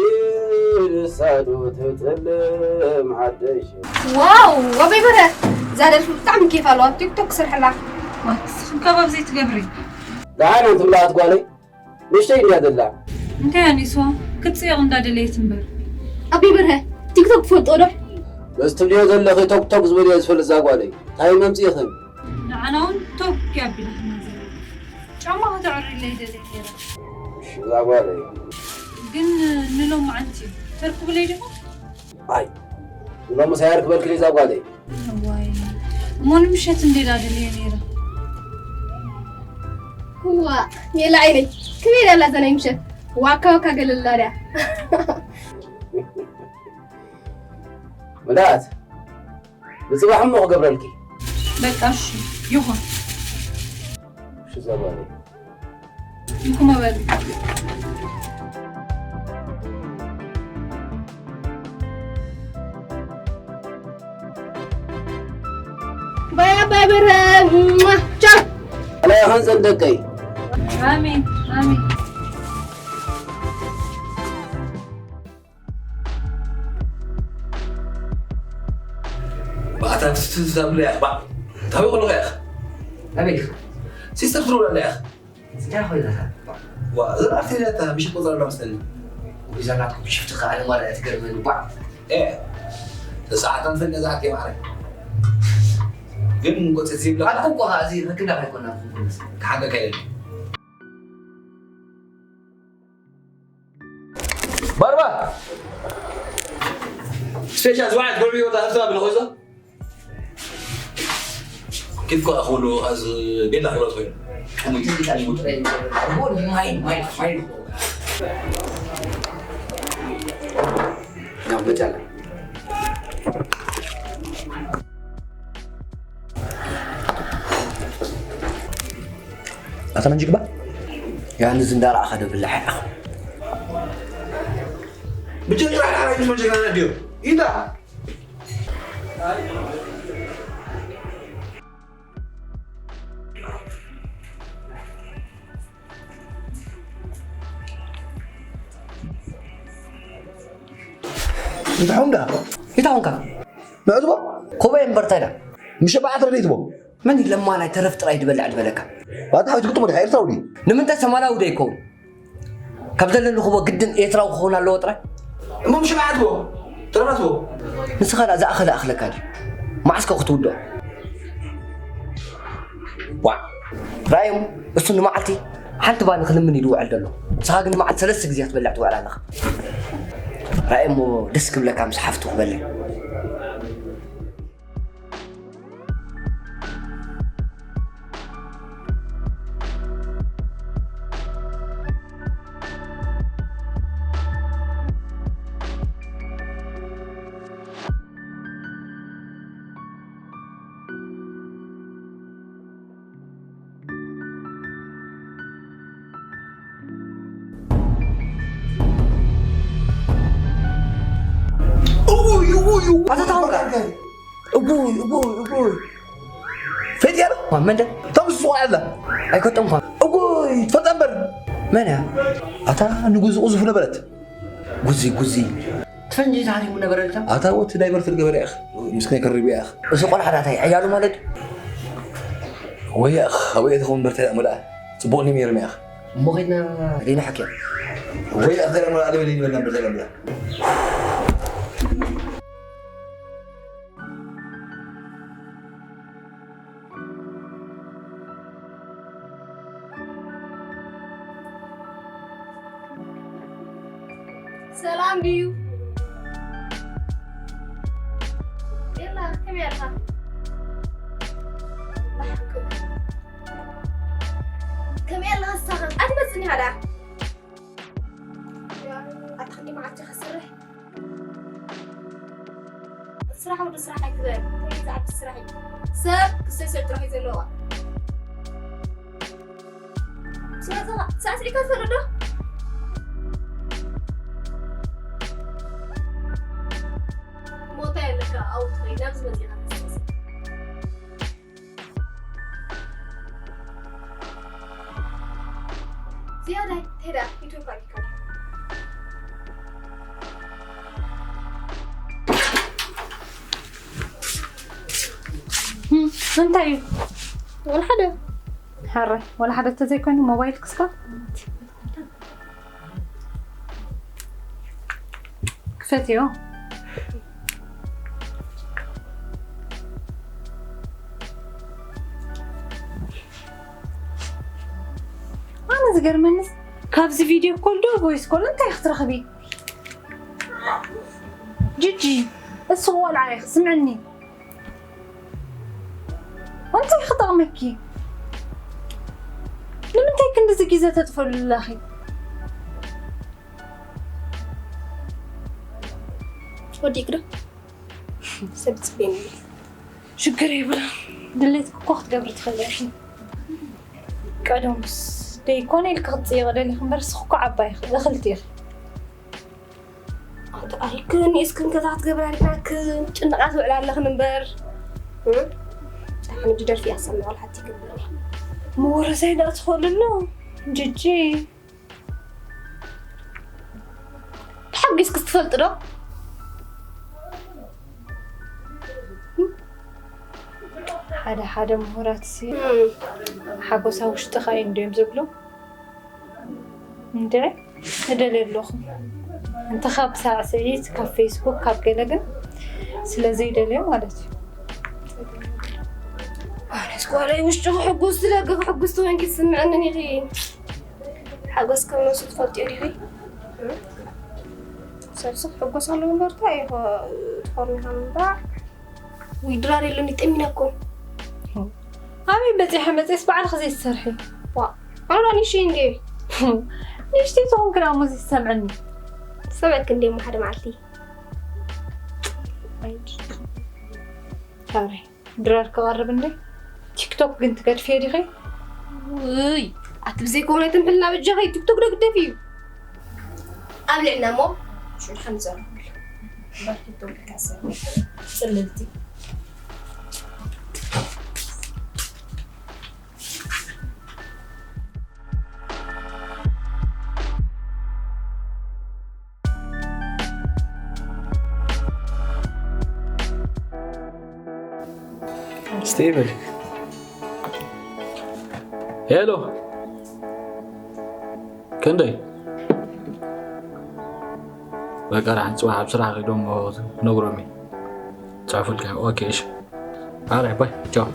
ንሳ ዶ ትጥለም? ዓደይ ሸዊት። ዋው፣ ኣበይ በረ? እዛ ደርፊ ብጣዕሚ ኬፍ ኣለዋ። ኣብ ቲክቶክ ስርሕላ። ዋ፣ ንስኺ ካብ ኣብዘይ ትገብሪ። ደሓን ኣንቲ ምልኣት ጓለይ፣ ንእሽተይ እንድያ ዘላ። እንታይ ኣኒስዋ? ክትጽይቕ እንዳደለየት እምበር። ኣበይ በርሀ፣ ቲክቶክ ትፈልጦ ዶ? በዚ ትብልዮ ዘለኺ ቶክ ቶክ ዝብል እየ ዝፈልጥ እዛ ጓለይ። እንታይ መምጽእኽን? ንዓና እውን ቶክ እያ ኣቢላትና ዘላ። ጫማ ከተዕርይለይ ደልየ ነይረ። እሺ፣ እዛ ጓለይ። ግን ንሎማዓንቲ ተርክብለይ ዲኹም? ኣይ፣ ሎምስ ኣየርክበልክን እዛ ጓለይ። እዋይ፣ እሞ ንምሸት እንዴ ዳደልየ ነይረ። እዋ፣ ሜላ ዓይነይ፣ ከመይ ዳላ እዛ ናይ ምሸት? ዋካ ዋካ ገለላ ድያ? ምልኣት፣ ንጽባሕ እሞ ክገብረልኪ። በቃ እሺ፣ ይኹን። እሺ፣ እዛ ጓለይ። ይኹን በሉ። ባይ ኣባይ በረ፣ ቻው። ኣላ ይኹን ዘን ደቀይ። ኣሜን፣ ኣሜን። ባእታ ትስትዛብለያ፣ ባ-፣ እንታይ ይቕልኹ ኢኻ? ኣበይ ኢኻ? ሲስተር ትረውላ ኣለያ። እንታይ ኮይና እታ? ዋ፣ እዛ ኣርቴልያ እታ ምሽት ቆጸራ ኣላ መስለኒ። ወይ እዛ ናትኩም ሽፍቲ ከኣ ኣነ ማራ እያ ትገርመኒ። ቧዕ። ኤ፣ ተሰዓት ኣንፈት ነዛ ኣርቴ ማዕረ። ግን ቆጽ ዘይብላ ኣትኩም እኮ ከኣ እዚ ርክብ ዳኻ ኣይኮና ኣትኩም ኩሉ። ክሓቀካ የለን። ባርባ! ስፔሻል ዝወዓት ጎልቢ ወጣ ህፍታ ብለኾ እዛ? ኪድ ኮ ኣኽብሉ ኣዝ ቤላ ክብረት ኮይኑ። ማይ፣ ማይ፣ ማይ። ናብ መጫላ። ኣታ መንጂ ግባ። ያንዝ እንዳረኣኻ ዶ ብላዕ ኢኻ? ብጀካ ሓራይ መጀጋና ድዮ? ኢንዳ? እንታይ ኾንካ? እንታይ ኾንካ? ንዕዝቦ? ኮበይ እምበር እንታይ ዳ? ምሸ በዓል ትረድእ ትቦ? መን እዩ ለማናይ ተረፍ ጥራይ ዝበልዕ ዝበለካ? ባታ ሓዊት ግጥሞ ዲኻ ኤርትራዊ ድዩ? ንምንታይ ሰማናዊ ዶ ይከውን? ካብ ዘለኒ ክቦ ግድን ኤርትራዊ ክኸውን ኣለዎ ጥራይ? እሞ ምሸ በዓል ትቦ? ተረፍ ትቦ? ንስኻ ዳ ዝኣኸለ ኣኽለካ ድዩ? መዓስ ከ ክትውድኦ? ዋዕ! ራእዮም፣ እሱ ንመዓልቲ ሓንቲ ባኒ ክልምን እዩ ዝውዕል ዘሎ። ንስኻ ግን ንመዓልቲ ሰለስተ ግዜ ክትበልዕ ትውዕል ኣለኻ። ራእዮ እሞ ደስ ክብለካ ምስ ሓፍቱ ክበልዕ። ኣታ ታወቃ። እጉይ እጉይ እጉይ። ፈጥ ያለ ማን መንደ? ተምሱ አለ። ኣይከጠምኳ። እጉይ ትፈልጣ እምበር። መን እያ? ኣታ ንጉዚ ቁዝፉ ነበረት። ጉዚ ጉዚ። ትፈንጂ ታሪሙ ነበረ ልታ? ኣታ ወት ዳይቨርት ገበረ ያኽ። ምስከ ከርቢ ያኽ። እዚ ቆልዓ ዳታይ ዕያሉ ማለት? ወይ ያኽ ወይ ተኾን በርተ ያመዳ። ጽቡቅ ኒም የርም ያኽ። እሞ ኸድና ሌላ ሓኪያ። ወይ ያኽ ዘረም ኣለ በለኝ በልና በዘረም። ሰላም ድዩ? የላ፣ ከመይ ኣልካ? ከመይ ኣልካ ንስኻ? ኣትመጽእኒ ኢኻ ደኣ? ኣታ ክንደይ መዓልቲ ኢኻ ትሰርሕ? ስራሕ ወዲ ስራሕ ኣይትበል። እንታይ ዝዓቢ ስራሕ እዩ? ሰብ ክሰሰብ ጥራሕ እዩ ዘለዋ። ስለዚ ሳዕስዒካ ትፈልጥ ዶ? ሞታ የለካ፣ ኣብኡ ትኸይድ፣ ናብዚ መፂኻ ትሰሰብ። ዝያዳይ፣ እንታይ ደኣ? ኢትዮጵያ ዲካ? እንታይ እዩ? ወላ ሓደ። ሕራይ፣ ወላ ሓደ ተዘይኮይኑ ሞባይል ክስካ? ክፈትዮ። ኣነ ዝገርመኒስ ካብዚ ቪድዮ ኮል ዶ ቮይስ ኮል እንታይ ክትረኽቢ? ጂጂ፣ እሱ ቆልዓ ኢኺ፣ ስምዕኒ። እንታይ ክጠቕመኪ? ንምንታይ ክንድዚ ግዜ ተጥፈሉ ኣለኺ? ወዲእክ ዶ? ሰብ ጽቤን። ሽግር የብላ። ድሌትክ እኮ ክትገብሪ ትኽእሊ ኢኺ። ቀደምስ ደይኮነ ኢልክ ክትጽይቕ ደሊኽ እምበር፣ ንስኺ እኮ ዓባይ ኢኺ፣ እኽልቲ ኢኺ። ኣንተ ኣልክን እስክን ከዛ ክትገብራ ዲና ክን ጭንቃት ውዕላ ኣለኽን እምበር። እ? ዳሕን እጅ ደርፊ ያሰማል ሓቲ ይገብር። መወረሳይ ደኣ ትኽእልሉ። ጅጂ። ተሓጒስክስ ትፈልጢ ዶ? ሓደ ሓደ ምሁራት ሲ እም። ሓጎሳ ውሽጥኻ እዩ እንድዮም ዝብሉ። እንድዒ እደልዮ ኣለኹ። እንተ ካብ ሳዕስዒት፣ ካብ ፌስቡክ፣ ካብ ገለ ግን ስለ ዘይደልዮ ማለት እዩ። ኣነስ ጓለይ ውሽጡ ክሕጉስ፣ ደገ ክሕጉስ ተወንኪ ትስምዐንን ኢኺ። ሓጎስ ከም ነብሱ ትፈልጥዮ ዲኺ? ሰብሲ ክሕጎስ ኣለዎ እምበር፣ እንታይ ኢኹ ትኾርኒ ሃምባ? ውይ፣ ድራር የሎኒ፣ ጠሚና እኮ። ኣበይ በጺሐ መጺኤስ ባዕልኺ ዘይትሰርሒ? ዋ፣ ኣነ ደኣ ንእሽተይ እንድየ። ንእሽተይ ትኹን ክዳሞ ዘይትሰምዕኒ። ሰምዐኪ እንድየ እሞ ሓደ መዓልቲ። ኣይ፣ ድራር ክቐርብ እንዴ? ቲክቶክ ግን ትገድፍዮ ዲኺ? ውይ፣ ኣቲ ብዘይኮነ ትምሕልና በጃኺ፣ ቲክቶክ ዶ ግደፊ እዩ? ኣብ ልዕልና እሞ ሽዑ ከም ዘረብሉ። ባርኪቶ ብልካሰ። ጽልልቲ። ስቴቨን። ሄሎ። ክንደይ? በቃ፣ ደሓን ጽባሕ ኣብ ስራሕ ከይዶም ክነግሮም እየ። ጻፉልካ። ኦኬ፣ እሺ። ኣራይ፣ ባይ። ቻው።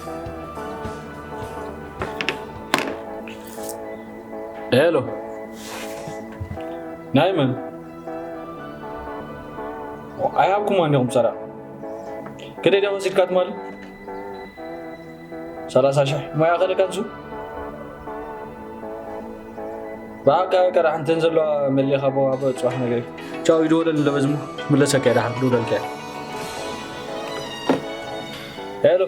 ሄሎ። ናይ መን? ኣይሃብኩማን ዲኹም ሰላም? ክንደይ ዲኻ ወሲድካ ትማሊ? ሰላሳ ሽሕ። ሞያ ከለካ ንሱ? ብኣካ ቀራሕ እንተን ዘለዋ መሊኻ ቦ ኣብ ጽባሕ ነገር። ቻው፣ ይደወለኒ ለበዝሙ። ምለሰካ እየ፣ ደሓር ክድውለልካ እየ። ሄሎ።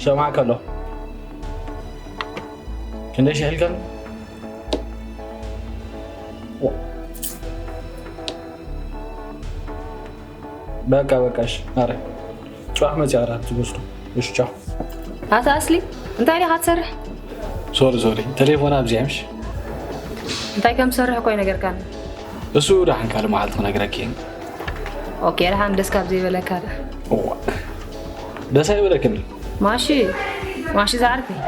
ሰማዕካ ኣለኹ። ክንደይ ሽሕ ኢልካኒ? ዋ። በቃ በቃ፣ እሺ። ኣረ፣ ጽባሕ መጽያ እራት ዝወስዱ። እሺ፣ ቻው። ኣታ ኣስሊ፣ እንታይ ዲኻ ትሰርሕ? ሶሪ ሶሪ፣ ቴሌፎን ኣብዚኣ ምሽ። እንታይ ከም ትሰርሕ እኮ ኣይነገርካን። እሱ ደሓን ካልእ መዓልቲ ክነግረኪ እየ። ኦኬ፣ ደሓን ደስ ካብ ዘይበለካ ደኣ። እዋ፣ ደስ ኣይበለክን። ማሺ፣ ማሺ ዝዓርከይ።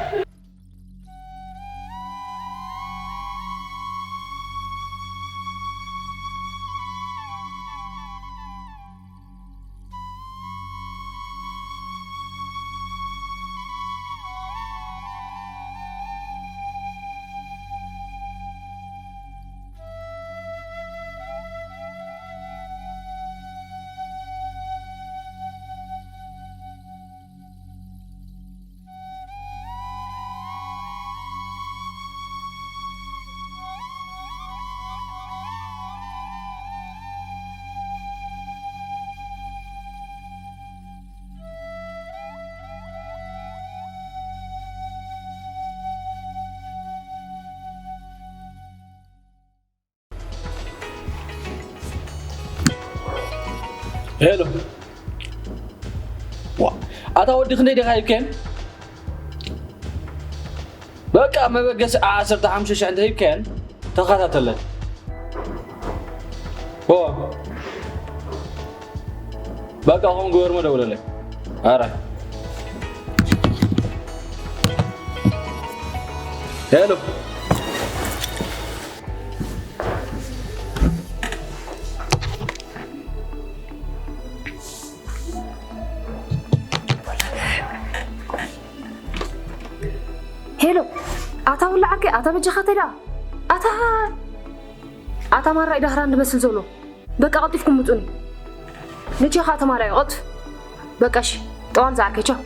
ሄሎ። ዋ፣ ኣታ ወዲ ክንደይ ዲኻ ሂብከን? በቃ መበገሲ ዓሰርተ ሓሙሽተ ሽሕ እንተ ሂብከን ተኸታተለን። ኦ። በቃ ኹም ግበርሞ ደውለለይ። ኣረ። ሄሎ። ሄሎ፣ ኣታ ውላዓከ፣ ኣታ በጃኻ ተዳ፣ ኣታ፣ ኣታ ማራ ኢዳህራን ዝመስል ዘሎ። በቃ ቀልጢፍኩም ምጹኒ። ንቼኻ ተማላዩ ቀልጥፍ። በቃ እሺ፣ ጠዋል ዝዓርከ፣ ቻው።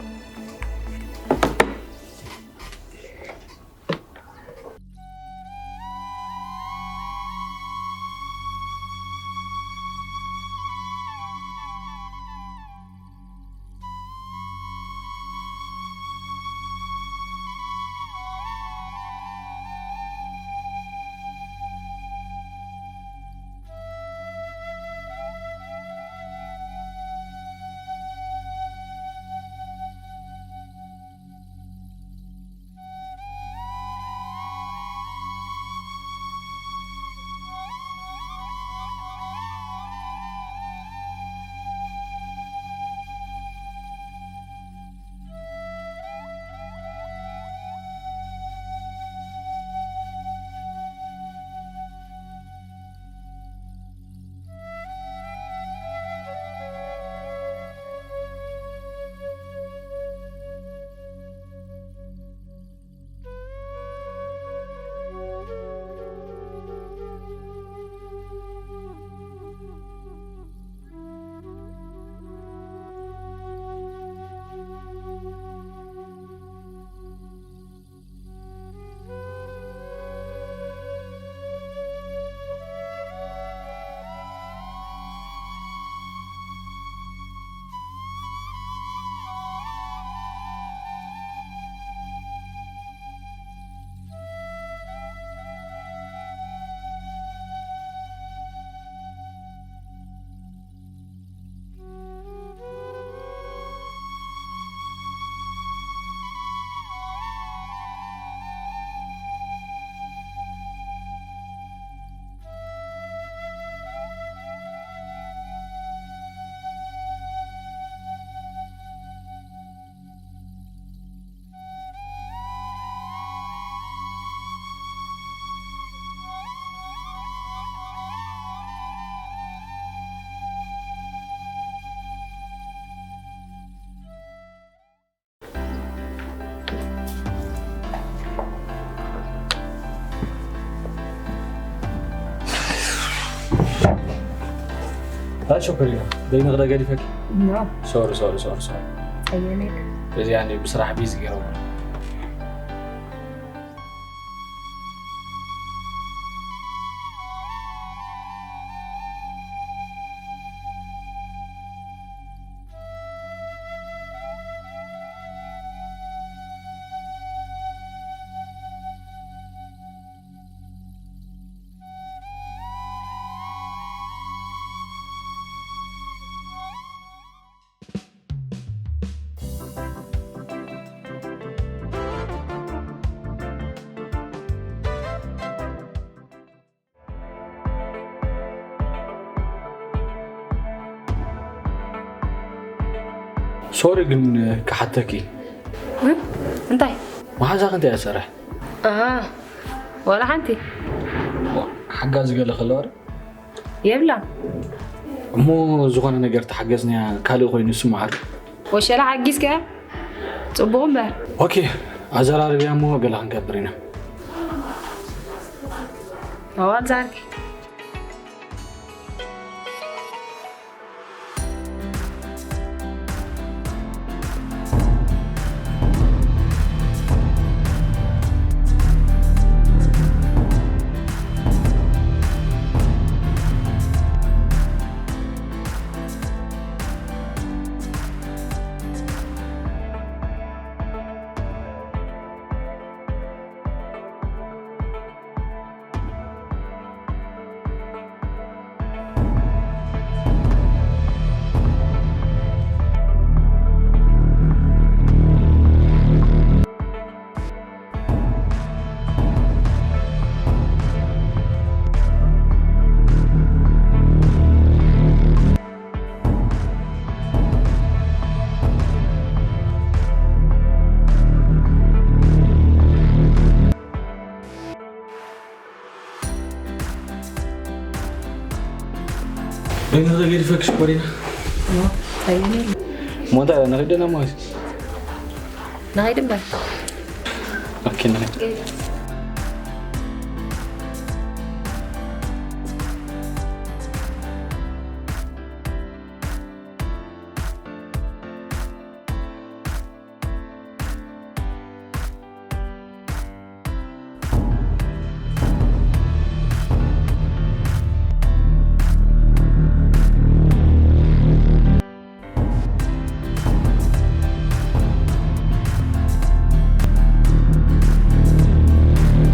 ኣይ ሸኮሪና፣ በይንኺ ዶ ገዲፈኪ? ኖ። ሶሪ፣ ሶሪ፣ ሶሪ፣ ሶሪ። ጸየነክ። እዚ ያኔ ብስራሕ ቢዚ ገይረው። ሶሪ ግን ክሓተኪ። እንታይ? መሓዛኺ እንታይ እያ ትሰርሕ? ኣሃ፣ ዋላ ሓንቲ። ሓጋዚ ገለ ከለዋ ዶ? የብላን። እሞ ዝኾነ ነገር ተሓገዝናያ ካልእ ኮይኑ ይስምዓካ። ወሸላ ሓጊዝካ ጽቡቕ እምበር። ኦኬ፣ ኣዘራርብያ እሞ ገለ ክንገብር ኢና። ኣዋል ዛርኪ። በይኑ ተገዲፈክሽ ኮሪና። ኣይኔ ሞንታ ንኸደና ማለት ንኸይድ እምበር። ኦኬ ንኸይድ።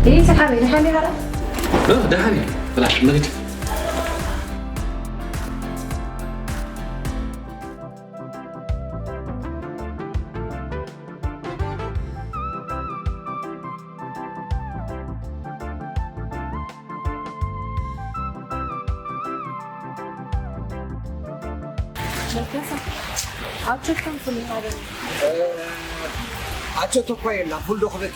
ይህ ሰሓቢ ንሓሚ ኸላ ደሓን እዩ። ብላሽ ንግድ ኣቸቶ እኳ የላ ፉል ዶ ክበኪ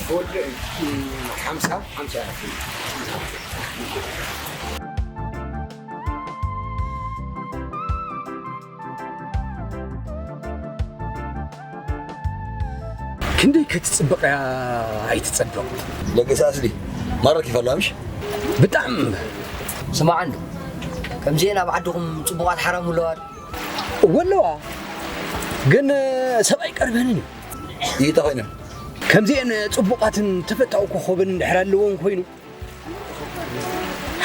ፉል ሓምሳ ሓምሳ ክንደይ ክትጽብቕ እያ ኣይትጸብቕ። ለገሰ ኣስሊ ማረክ ይፈላ ምሽ ብጣዕሚ ስማዕ እንዶ ከምዚአን ኣብ ዓድኹም ፅቡቓት ሓራሙ ኣለዋ ዶ? እወ ኣለዋ ግን ሰብኣይ ቀርበንን እዩ ይተ ኮይነ ከምዚአን ፅቡቓትን ተፈታዊ ኮኸብን እንድሕር ኣለዎን ኮይኑ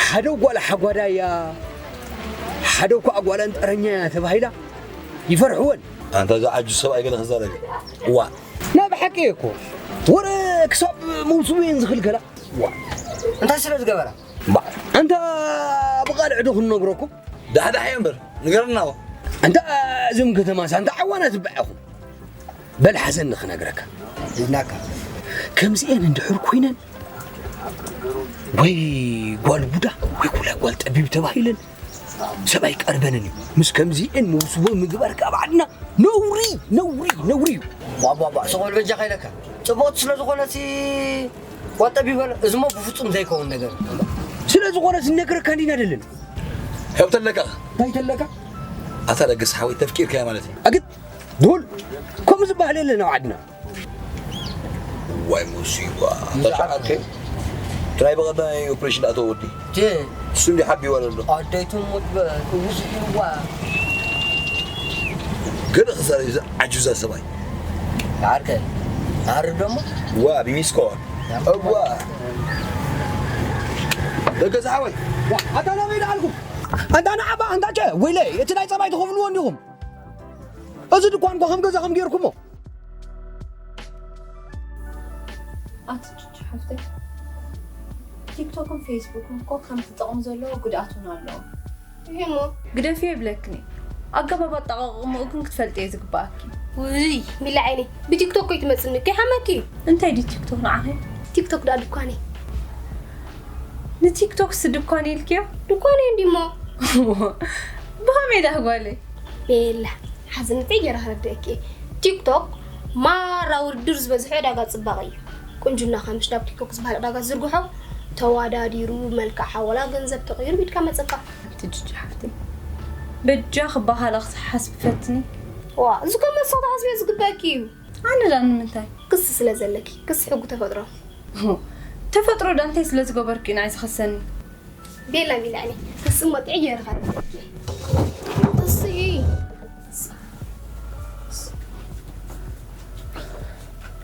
ሓደ ጓል ሓጓዳ እያ ሓደ እኳ ጓል ኣንጠረኛ እያ ተባሂላ ይፈርሕወን ኣንታ እዛ ዓጁ ሰብኣይ ገለ ክዛረብ እዋ ናይ ብሓቂ እኮ ወረ ክሳብ መውስቡ እየን ዝኽልከላ እንታይ ስለ ዝገበራ ኣንታ ብቓልዕ ዶ ክንነግረኩም ዳሕዳሕ እየ እምበር ንገረና ኣንታ እዞም ከተማስ ኣንታ ዓዋና ትበዓኹም በል ሓዘን ንኽነግረካ ኢልናካ ከምዚአን እንድሕር ኮይነን ወይ ጓል ቡዳ ወይ ኩላ ጓል ጠቢብ ተባሂለን ሰብኣይ ቀርበንን እዩ ምስ ከምዚአን መውስቦ ምግባር ካብ ዓድና ነውሪ ነውሪ ነውሪ እዩ ባባባ ስቆል በጃ ካይለካ ፅቡቅቲ ስለ ዝኾነሲ ጓል ጠቢብ በል እዚሞ ብፍፁም ዘይከውን ነገር ስለ ዝኾነ ዝነግረካ እንዲና ደለን ሄብተለካ እንታይ ተለካ ኣታ ደገስ ሓወይ ተፍቂርካያ ማለት እዩ ኣግድ ዱል ከምኡ ዝበሃል የለን ኣብ ዓድና ዋይ ሙሲባ ተሻዓተ ትራይ በቐዳይ ኦፕሬሽን ኣቶ ወዲ እቲ እሱ እንዲ ሓቢዋ ዘሎ ኣደይ ትሙት በል ውዝእዋ ገለ ክዛረብ እዚ ዓጁዛ ሰብኣይ ዓርከ ዓርብ ደሞ ዋ ቢሚስኮ እዋ ደገ ዝሓወይ ኣታ ናበይ ደኣልኩም ኣንታ ንዓባ ኣንታቸ ወይለ እቲ ናይ ፀባይ ትኸፍልዎ እንዲኹም እዚ ድኳን እኮ ከም ገዛ ከም ገይርኩሞ ኣቲ ቹቹ ሓፍተይ ቲክቶክን ፌስቡክን እኮ ከም ትጠቕሙ ዘለዎ ጉድኣት እውን ኣለዎ ይሄሞ ግደፍዮ ይብለክኒ ኣገባብ ኣጠቓቕምኡ ግን ክትፈልጥዮ ዝግባኣኪ ውይ ሚሊ ዓይነይ ብቲክቶክ ኮይ ትመፅኒ ከይሓመኪ እዩ እንታይ ድዩ ቲክቶክ ንዓኺ ቲክቶክ ዳ ድኳነይ ንቲክቶክስ ድኳን ኢልክዮ? ድኳን እዩ እንዲሞ። ብኸመይ ዳ ጓለይ? ቤላ፣ ሓዝነተይ ገይረ ክረድእኪ። ቲክቶክ ማራ ውድድር ዝበዝሖ ዕዳጋ ፅባቐ እዩ። ቁንጅና ከምሽ ናብ ቲክቶክ ዝበሃል ዕዳጋ ዝርግሖ ተዋዳዲሩ፣ መልክዕ ሓወላ ገንዘብ ተቐይሩ ቢድካ መፀካ። ትጅጂ ሓፍቲ፣ በጃ ክባሃላ ክትሓስብ ፈትኒ። ዋ፣ እዚ ከም መሳት ሓስብዮ ዝግበእኪ እዩ። ኣነ ዳ ንምንታይ? ክሲ ስለ ዘለኪ፣ ክሲ ሕጉ ተፈጥሮ። ተፈጥሮ ዳ እንታይ ስለ ዝገበርኩ እዩ ንዓይ ዝኸሰኒ? ቤላ ሚላኒ፣ ክሲ ሞጥዒ ገይርኻ። ክሲ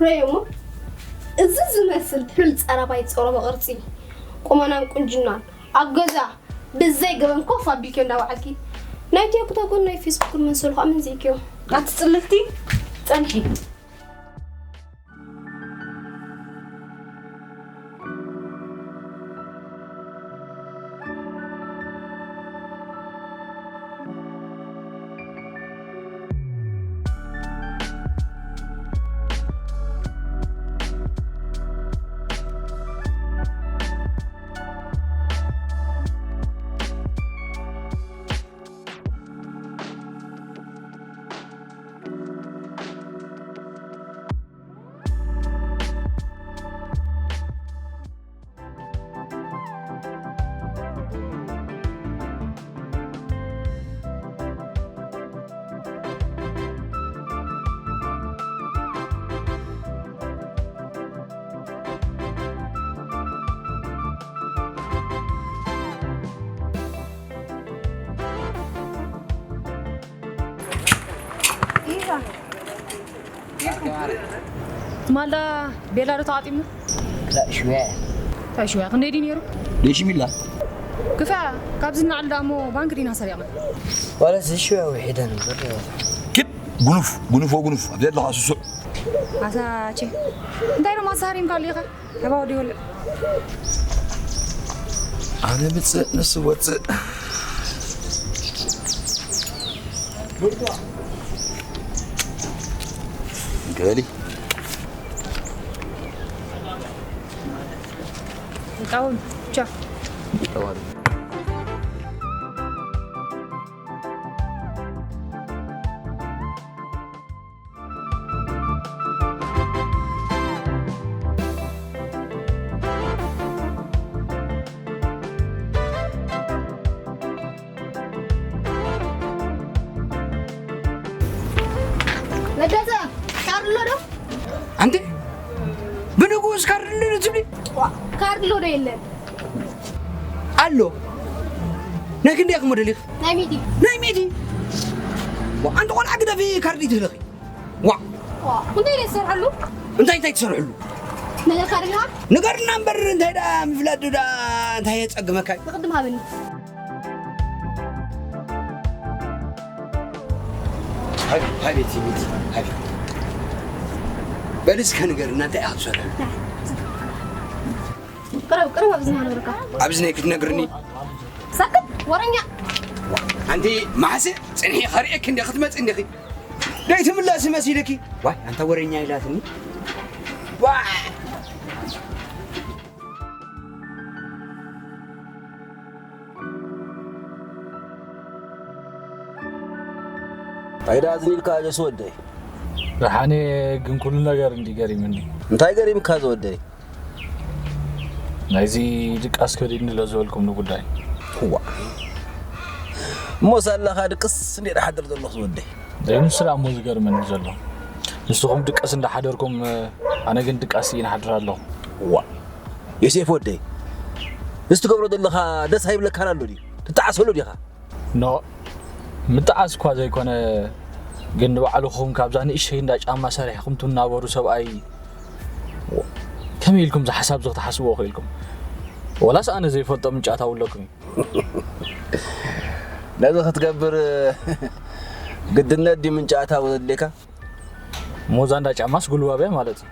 ረዮሞ፣ እዚ ዝመስል ትሑል ጸረባይ ጸረባ ቅርጺ፣ ቁመናን ቁንጅናን ኣብ ገዛ ብዘይ ገበን ኮፍ ኣቢልኪ እንዳወዓልኪ ናይ ቲክቶክን ናይ ፌስቡክን መሰሉ ከዓ መንዚዕክዮ። ኣቲ ጽልልቲ ጸንሒ። ማልዳ ቤላ ዶ ተቓጢሙ? ላ ሽውያ። እንታይ ሽውያ? ክንደይ ድዩ ነይሩ? ደሽ ሚላ። ክፋ ካብዚ ንላዕሊ ደኣ እሞ ባንክ ዲና ሰሪቕና። ዋላ እዚ ሽውያ ውሒደ ነበር። ኪድ ጉኑፍ ጉኑፍ ወጉኑፍ ኣብ ዘለኻ ስሱዕ። ኣታ ቼ እንታይ ደሞ ኣዛሪምካ ኣሊኻ? ተባው ዲወል ኣነ ምጽእ ንሱ ወጽእ ገሊ ጣውን ቻ ለገሰ ካርድ ኣሎ ዶ? ኣንቲ ብንጉስ ካርድ ኣሎ ዶ ትብሊ? ካርድ ኣሎ ዶ የለን? ኣሎ። ናይ ክንደይ ኢኹም ደሊኽ? ናይ ሚእቲ። ናይ ሚእቲ? ኣንቲ ቆልዓ ግደፊ ካርድ ይትህለኺ። ዋ እንታይ ደሰርሐሉ? እንታይ እንታይ ትሰርሕሉ? ነገርካ ድኻ? ንገርና እምበር እንታይ ደኣ ምፍላጥ ዶ ደኣ እንታይ የጸግመካ እዩ? ንቕድም ሃበኒ። ሃቢ ሃቢ እቲ ቤት ሃቢ በል እስከ ንገርና እንታይ ኢኻ ትሰርሕ? ቅረብ ቅረብ ኣብዚ ንሃለወካ። ኣብዚ ናይ ክትነግርኒ? ሰክት ወረኛ። ኣንቲ ማሕሰ ጽንሒ ከርእየክ እንደ ክትመጽ እንዲኺ ደይ ትምላሲ መሲልኪ ዋይ ኣንታ ወረኛ ኢላትኒ ዋይ ኣይዳ ኣዝኒልካ ጀስ ወደይ ደሓነ ግን ኩሉ ነገር እንዲ ገሪምኒ እንታይ ገሪምካ ዝወደይ ናይዚ ድቃስ ከዲኒ ለ ዝበልኩም ንጉዳይ ዋ እሞ ሳላኻ ድቅስ እንዴ ሓድር ዘለኹ ዝወደይ ዘይንሱ ደኣ እሞ ዝገርመኒ ዘሎ ንስኹም ድቀስ እንዳሓደርኩም ኣነ ግን ድቃስ ይንሓድር ኣለኹ ዋ ዮሴፍ ወደይ እዚ ትገብሮ ዘለኻ ደስ ኣይብለካን ኣሎ ድዩ ትጠዓሰሉ ዲኻ ኖ ምጥዓስ እኳ ዘይኮነ ግን ንባዕልኹም ካብዛ ንእሽተይ እንዳ ጫማ ሰሪሕኹም ትናበሩ ሰብኣይ ከመይ ኢልኩም እዚ ሓሳብ እዚ ክትሓስብዎ ክኢልኩም ወላስ ኣነ ዘይፈልጦ ምንጫት ኣለኩም እዩ ነዚ ክትገብር ግድነት ድዩ ምንጫት ኣዎ ዘድልየካ ሞዛ እንዳ ጫማስ ጉልባብያ ማለት እዩ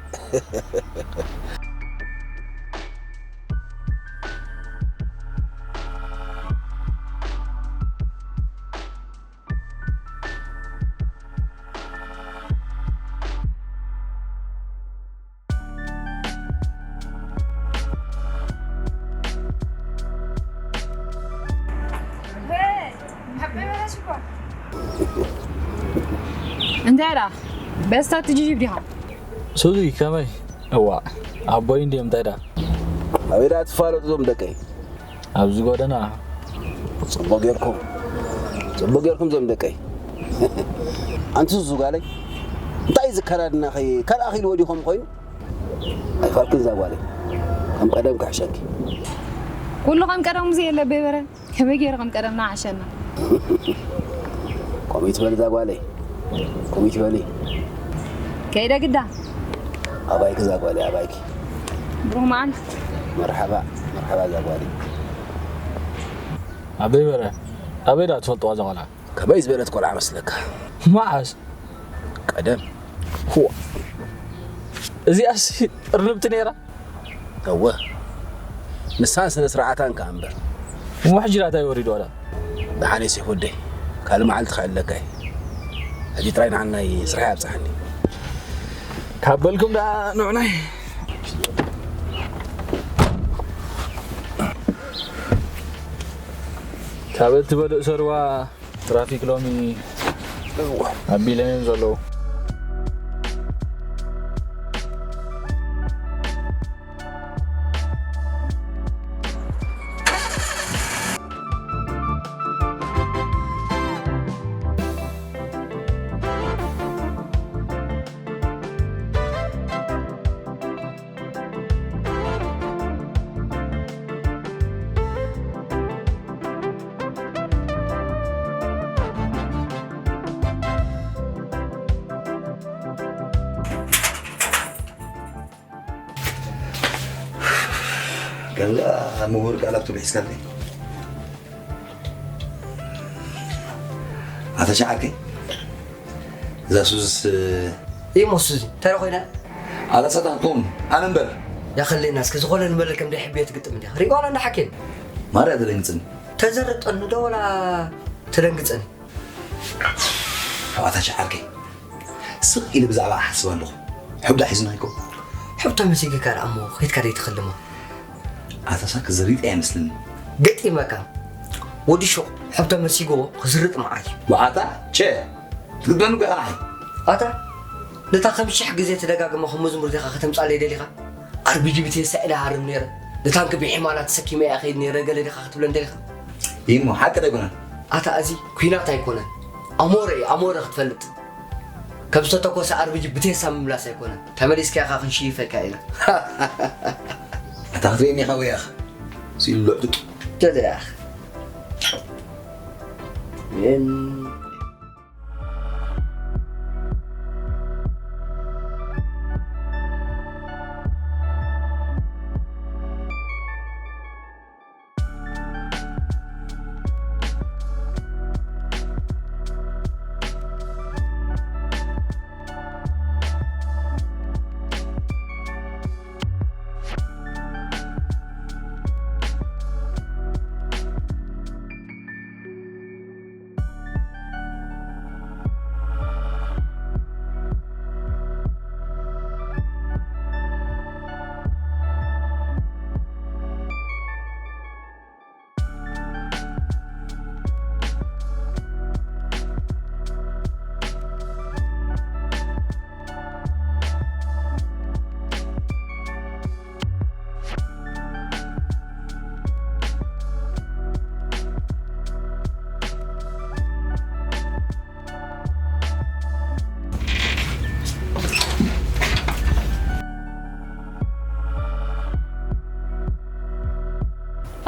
እንታይ ደኣ በስታ ትጅጅብ ዲኻ? ሱዚ ከመይ? እዋ ኣቦይ እንዲዮም እንታይ ደኣ? ኣበይ ደኣ ትፋለጡ እዞም ደቀይ? ኣብዚ ጎደና። ጽቡቕ ጌርኩም፣ ጽቡቕ ጌርኩም እዞም ደቀይ። ኣንቲ ሱዚ ጓለይ፣ እንታይ ዝከዳድናኺ ካልእ ኣኺልዎ ዲኹም ኮይኑ? ኣይፋልክን እዛ ጓለይ፣ ከም ቀደም ክሕሸኪ። ኩሉ ከም ቀደሙ ዘየለ በይበረ። ከመይ ገይሩ ከም ቀደምና ዓሸና? ከምኡ ይትበል እዛ ጓለይ። ከምኡ ይትበሊ። ከይደ ግዳ። ኣባይኪ እዛ ጓለይ ኣባይኪ። ብሩህ መዓልቲ። መርሓባ መርሓባ እዛ ጓለይ። ኣበይ በረ ኣበይ ዳ ትፈልጥዋ እዛ ቆልዓ? ከመይ ዝበለት ቆልዓ መስለካ? መዓስ? ቀደም። እዋ እዚኣስ እርንብቲ ነይራ። እወ ንሳን ስነ ስርዓታን ከኣ እምበር። እሞ ሕጂ ዳታ ይወሪድ ዋላ? ደሓን ዮሴፍ ወደይ፣ ካልእ መዓልቲ ክዕለካ እየ። ሕጂ ጥራይ ንዓናይ ስራሕ ኣብጽሓኒ። ካብ በልኩም ደኣ ንዑናይ። ካብ እትበልእ ሰርዋ ትራፊክ ሎሚ ኣቢሎም እዮም ዘለዉ። ገዛ ምሁር ቃላት ትብሎ ሒዝካለይ። ኣታ ሸዓርከይ፣ እዛ ሱዝስ እሞ ሱዚ እንታይ ኮይና? ኣታ ሳታንኩም ኣነ እምበር። ያኸለና እስከ ዝኾነ ንበለልከ እንደ ሕብየ ትግጥም እንዲያ። ሪጓላ እንደ ሓኬን። ማርያ ትደንግጽኒ። ተዘርጠኒ ዶ ወላ ትደንግጸኒ? ኣታ ሸዓርከይ፣ ስቕ ኢለ ብዛዕባ እሓስብ ኣለኹ። ሕብዳ ሒዙና ይኮ? ሕብቶ መሲግካ ደኣ እሞ ኬድካ ደይትኽልሞ? ኣታ ሳክ ዘሪጥ ኣይመስልኒ። ገጢመካ። ወዲ ሹቕ ሕብቶ መሲግዎ ክዝርጥ መዓት እዩ። ወኣታ ቸ፣ ትግበኒ እኮ ኢኻ ንዓይ። ኣታ፣ ነታ ከም ሽሕ ግዜ ተደጋግመ ከም መዝሙር ዲኻ ከተምጻለይ ደሊኻ? ኣርቢጂ ብቴሳ ኢለ ሃርም ነይረ። ንታንኪ ብሒማና ተሰኪመ እያ ከይድ ነይረ ገለ ዲኻ ክትብለን ደሊኻ? ይሞ፣ ሓቂ ዶ ኣይኮነን? ኣታ፣ እዚ ኲናት ኣይኮነን። ኣሞረ እዩ፣ ኣሞረ ክትፈልጥ። ከም ዝተተኮሰ ኣርቢጂ ብቴሳ ምምላስ ኣይኮነን። ተመሊስካ ኢኻ ክንሽይፈካ ኢና። ኣታ ክትርእየኒ ኢኻ ወይ ኢኻ? ሲሉ ልዕጡጥ። ተደያኽ። ምን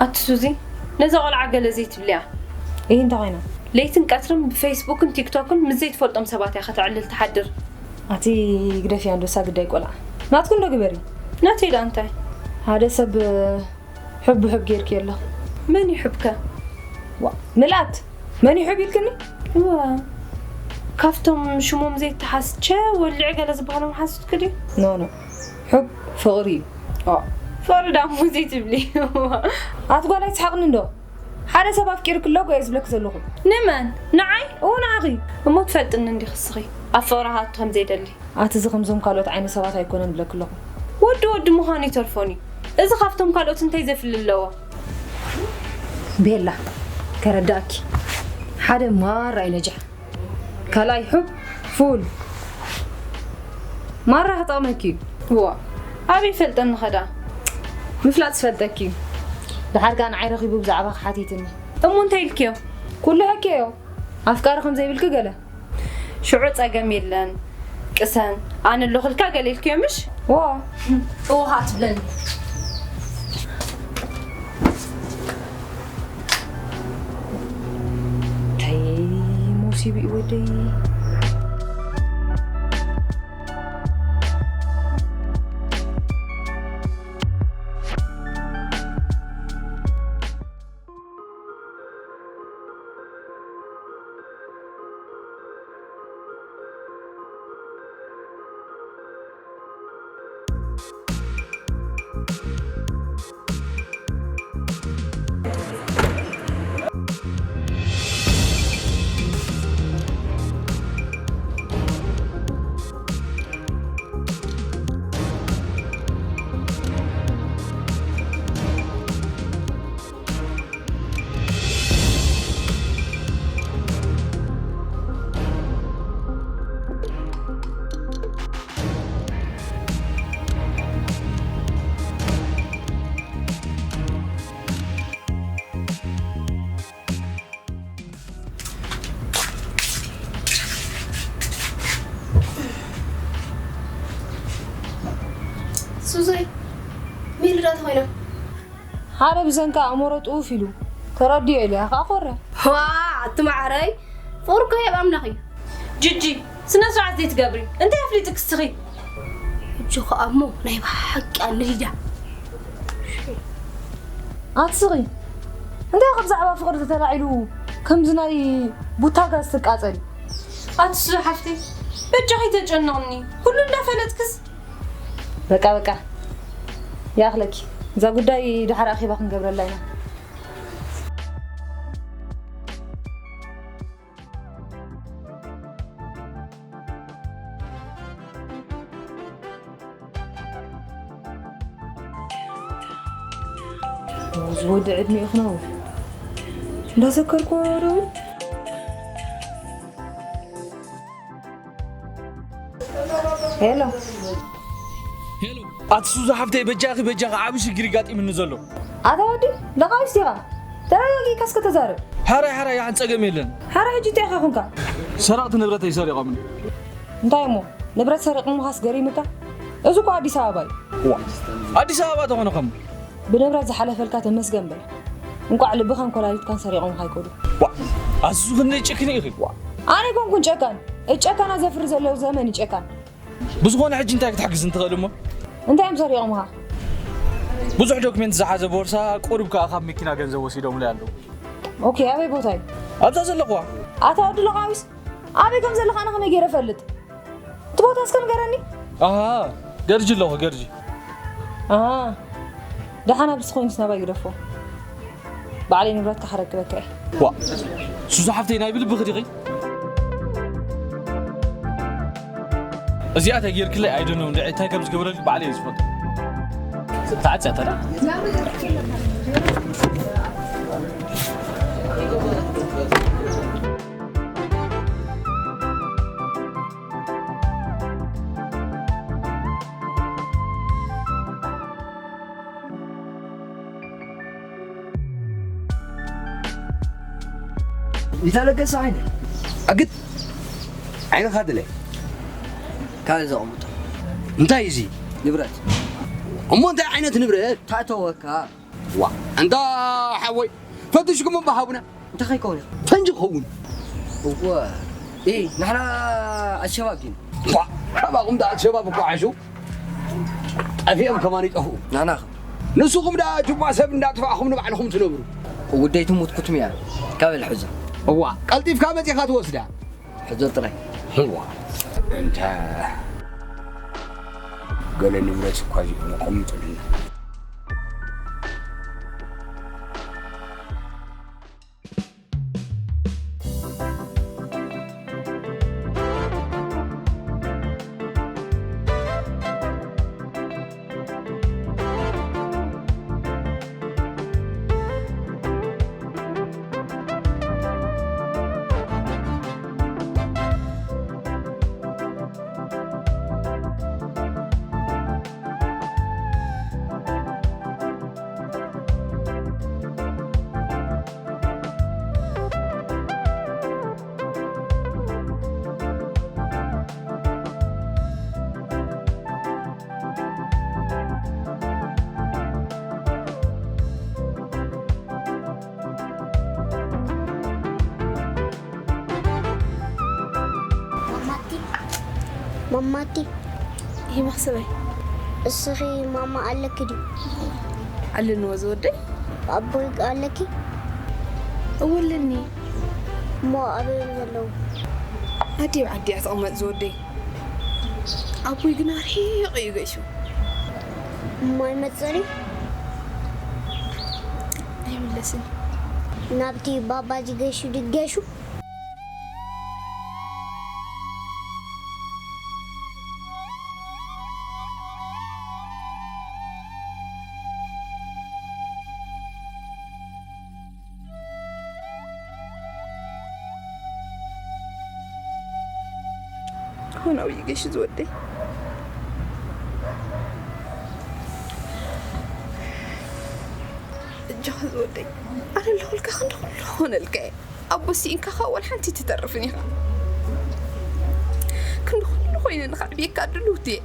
ኣቲ ሱዚ፣ ነዛ ቆልዓ ገለ ዘይትብልያ። እይ፣ እንታይ ኮይና? ለይትን ቀትርን ብፌስቡክን ቲክቶክን ምስ ዘይትፈልጦም ሰባት እያ ከተዕልል ትሓድር። ኣቲ ግደፍያ እንዶ፣ እሳ ግዳይ ቆልዓ። ናትኩ እንዶ ግበሪ። ናተይ ደኣ እንታይ? ሓደ ሰብ ሕብ ሕብ ጌርኪ ኣለኹ። መን እዩ ሕብከ? ዋ፣ ምልኣት! መን እዩ ሕብ ኢልክኒ? እዋ፣ ካብቶም ሽሞም ዘይተሓስቸ ወልዒ ገለ ዝበሃሎም ሓስድኪ ድዩ? ኖ፣ ኖ። ሕብ ፍቕሪ እዩ። ኦ፣ ፍቕሪ ደኣ እሞ ዘይትብሊ። ኣቲ ጓል ኣይትስሓቕኒ እንዶ። ሓደ ሰብ ኣፍቂርኪ ኣለኹ እየ ዝብለኪ ዘለኹ። ንመን? ንዓይ? እዎ፣ ንዓኺ። እሞ ትፈልጥኒ እንዲኺ እስኺ፣ ኣብ ፍቕሪ ክኣቱ ከም ዘይደሊ። ኣቲ እዚ ከምዞም ካልኦት ዓይነት ሰባት ኣይኮነን እብለኪ ኣለኹ። ወዲ ወዲ ምዃኑ ይተርፎን እዩ። እዚ ካብቶም ካልኦት እንታይ ዘፍሊ ኣለዎ? ቤላ፣ ከረዳእኪ። ሓደ ማራ እዩ ነጃሕ፣ ካልኣይ ሑብ ፉል። ማራ ክጠቕመኪ እዩ። ዋ፣ ኣበይ ይፈልጠኒ ኸዳ? ምፍላጥ ዝፈልጠኪ እዩ። ድሓር ከኣ ንዓይ ረኺቡ ብዛዕባኺ ሓቲትኒ። እሞ እንታይ ኢልክዮ? ኩሉ ሕክዮ። ኣፍቃሪ ከም ዘይብልኪ ገለ። ሽዑ ጸገም የለን። ቅሰን፣ ኣነ ኣለኹልካ ገለ ኢልክዮ ምሽ? ዋ። እወ ኸኣ ትብለኒ። እንታይ ሞሲብ እዩ ወደይ? ሱዛይ፣ ሜሉ ዳኣ ተኾይና? ሓደ ብሰንኪ ኣእምሮ ጥውፍ ኢሉ። ተረዲኦ ኢለ እያ ከኣ ኮረ። ዋ፣ ኣቲ ማዓረይ፣ ፍቕሪ እኮ ህያብ ኣምላኽ እዩ። ጂጂ፣ ስነ ስርዓት ዘይትገብሪ፣ እንታይ ኣፍሊጥክ እስኺ? ሕጂ ኸኣ እሞ ናይ ብሓቂ ኣነ ሊዳ። ኣትስኺ። እንታይ ካብ ብዛዕባ ፍቕሪ ተተላዒሉ ከምዚ ናይ ቡታ ጋዝ ትቃጸሊ? ኣቲ ሱዙ ሓፍተይ፣ በጃኺ ተጨንቕኒ። ኩሉ እንዳፈለጥክስ? በቃ በቃ። ይኣኽለኪ። እዛ ጉዳይ ድሓር ኣኼባ ክንገብረላ ኢና። እዚ ወዲ ዕድሚኡ ክነውር እንዳዘከርኩዎ ዶ? ሄሎ። ሄሎ። ኣቲ ሱዛ ሓፍተይ፣ በጃኺ፣ በጃኺ፣ ዓቢ ሽግር ይጋጢምኒ ዘሎ። ኣታ ወዲ፣ ለቓዊስ ዲኻ? ተረጋጊእካ እስከ ተዛረብ። ሓራይ፣ ሓራይ፣ ይሓን ጸገም የለን። ሓራይ ሕጂ እንታይ ኢኻ ኮንካ? ሰረቕቲ ንብረተይ ሰሪቖምኒ። እንታይ እሞ? ንብረት ሰሪቕምኻስ ገሪምካ? እዚ እኮ ኣዲስ ኣበባ እዩ። ዋ፣ ኣዲስ ኣበባ ተኾነ ኸም? ብንብረት ዝሓለፈልካ ተመስገን በል። እንቋዕ ልብኻን ኮላሊትካን ሰሪቖምኻ ኣይኮኑ። ዋ፣ ኣዝዩ ክንደይ ጭክኒ ኢኺ። ዋ። ኣነ ኣይኮንኩን ጨካን። እቲ ጨካናት ዘፍሪ ዘለዉ ዘመን እዩ ጨካን። ብዝኾነ ሕጂ እንታይ ክትሕግዝ እንትኽእል እሞ? እንታይ እዮም ሰሪቖምኻ? ብዙሕ ዶክሜንት ዝሓዘ ቦርሳ፣ ቁሩብ ከኣ ካብ መኪና ገንዘብ ወሲዶምለይ ኣለዉ። ኦኬ፣ ኣበይ ቦታ እዩ? ኣብዛ ዘለኹዋ። ኣታ ወዲ ለቓዊስ፣ ኣበይ ከም ዘለኻ ኣነ ከመይ ገይረ እፈልጥ? እቲ ቦታ እስከ ንገረኒ። ኣሃ፣ ገርጂ ኣለኹ፣ ገርጂ። ኣሃ፣ ደሓን ኣብዚ ኮይንስ ናባይ ግደፎ። ባዕለይ ንብረትካ ከረክበካ እየ። ዋ፣ ሱሱ ሓፍተይ ናይ ብልብኺ ዲኺ? እዚኣ ተጌርክለይ ኣይደኖ እንደ እንታይ ከም ዝገበረልኪ ባዕለይ እየ ዝፈልጦ። ተዓጽያ ተራ። ይተለገሰ ዓይነ ኣግድ ዓይንኻ ድለ ካልእ ዘቐምጦ እንታይ እዚ ንብረት እሞ እንታይ ዓይነት ንብረት ታእተወካ ዋ እንዳ ሓወይ ፈትሽኩም እምባ ሃቡና እንታይ ከይከውን ፈንጂ ክኸውን እወ እ ንሕና ኣሸባብ ዲና ዋ ካባኹም ዳ ኣሸባብ እኮ ዓሹ ጠፊኦም ከማን ይጠፍኡ ናና ንስኹም ዳ ጅማ ሰብ እንዳጥፋእኹም ንባዕልኹም ትነብሩ ውደይ ትሙት ኩትም እያ ካብ ሕዞ እዋ ቀልጢፍካ መፂኻ ትወስዳ ሕዞ ጥራይ እዋ እንተ ገለ ንብረት እኳ ዚኾነ ቆምጥልና ማማቲ፣ ይህ መኽሰበይ። እስኺ ማማ ኣለኪ ድዩ? ኣለንዎ ዝወደይ። ኣቦይ ኣለኪ? እወለኒ። እሞ ኣበይ እዮም ዘለዉ? ኣዲ ኣብ ዓዲ እያ ተቐመጥ ዝወደይ። ኣቦይ ግና ርሒቕ እዩ ገይሹ። እሞ ኣይመጽእን እዩ? ኣይምለስን። ናብቲ ባባጂ ገይሹ ድዩ ገይሹ? ሆናዊ ገሽ ዝወደይ። እጆኻ ዝወደይ። ኣነ ኣለኹልካ ክንዲ ኩሉ ክኾነልካ እየ። ኣቦ ስኢንካ ኸኣ ዋላ ሓንቲ ትተርፍን ኢኻ። ክንዲ ኩሉ ኮይነ ንኸዕብየካ ድልውቲ እየ።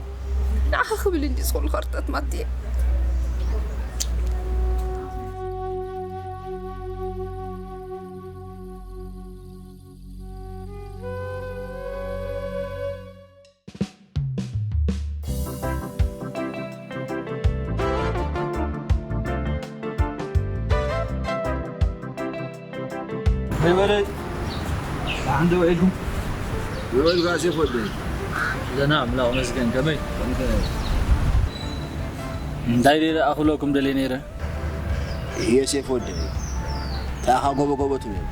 ንዓኻ ክብል እንዲ ዝኾኑ ኸርተት ማቲ እየ። በበረድ፣ ደሓን ዶ ውዒልኩም? ይበል ጋሴ ፈደይ። ደህና፣ ኣምላኽ ይመስገን። ከመይ? እንታይ ደይ ደኣ ክብለኩም ደልየ ነይረ? እየ ሴፍ ወደይ። ታኻ ጎቦ ጎቦ ትብል።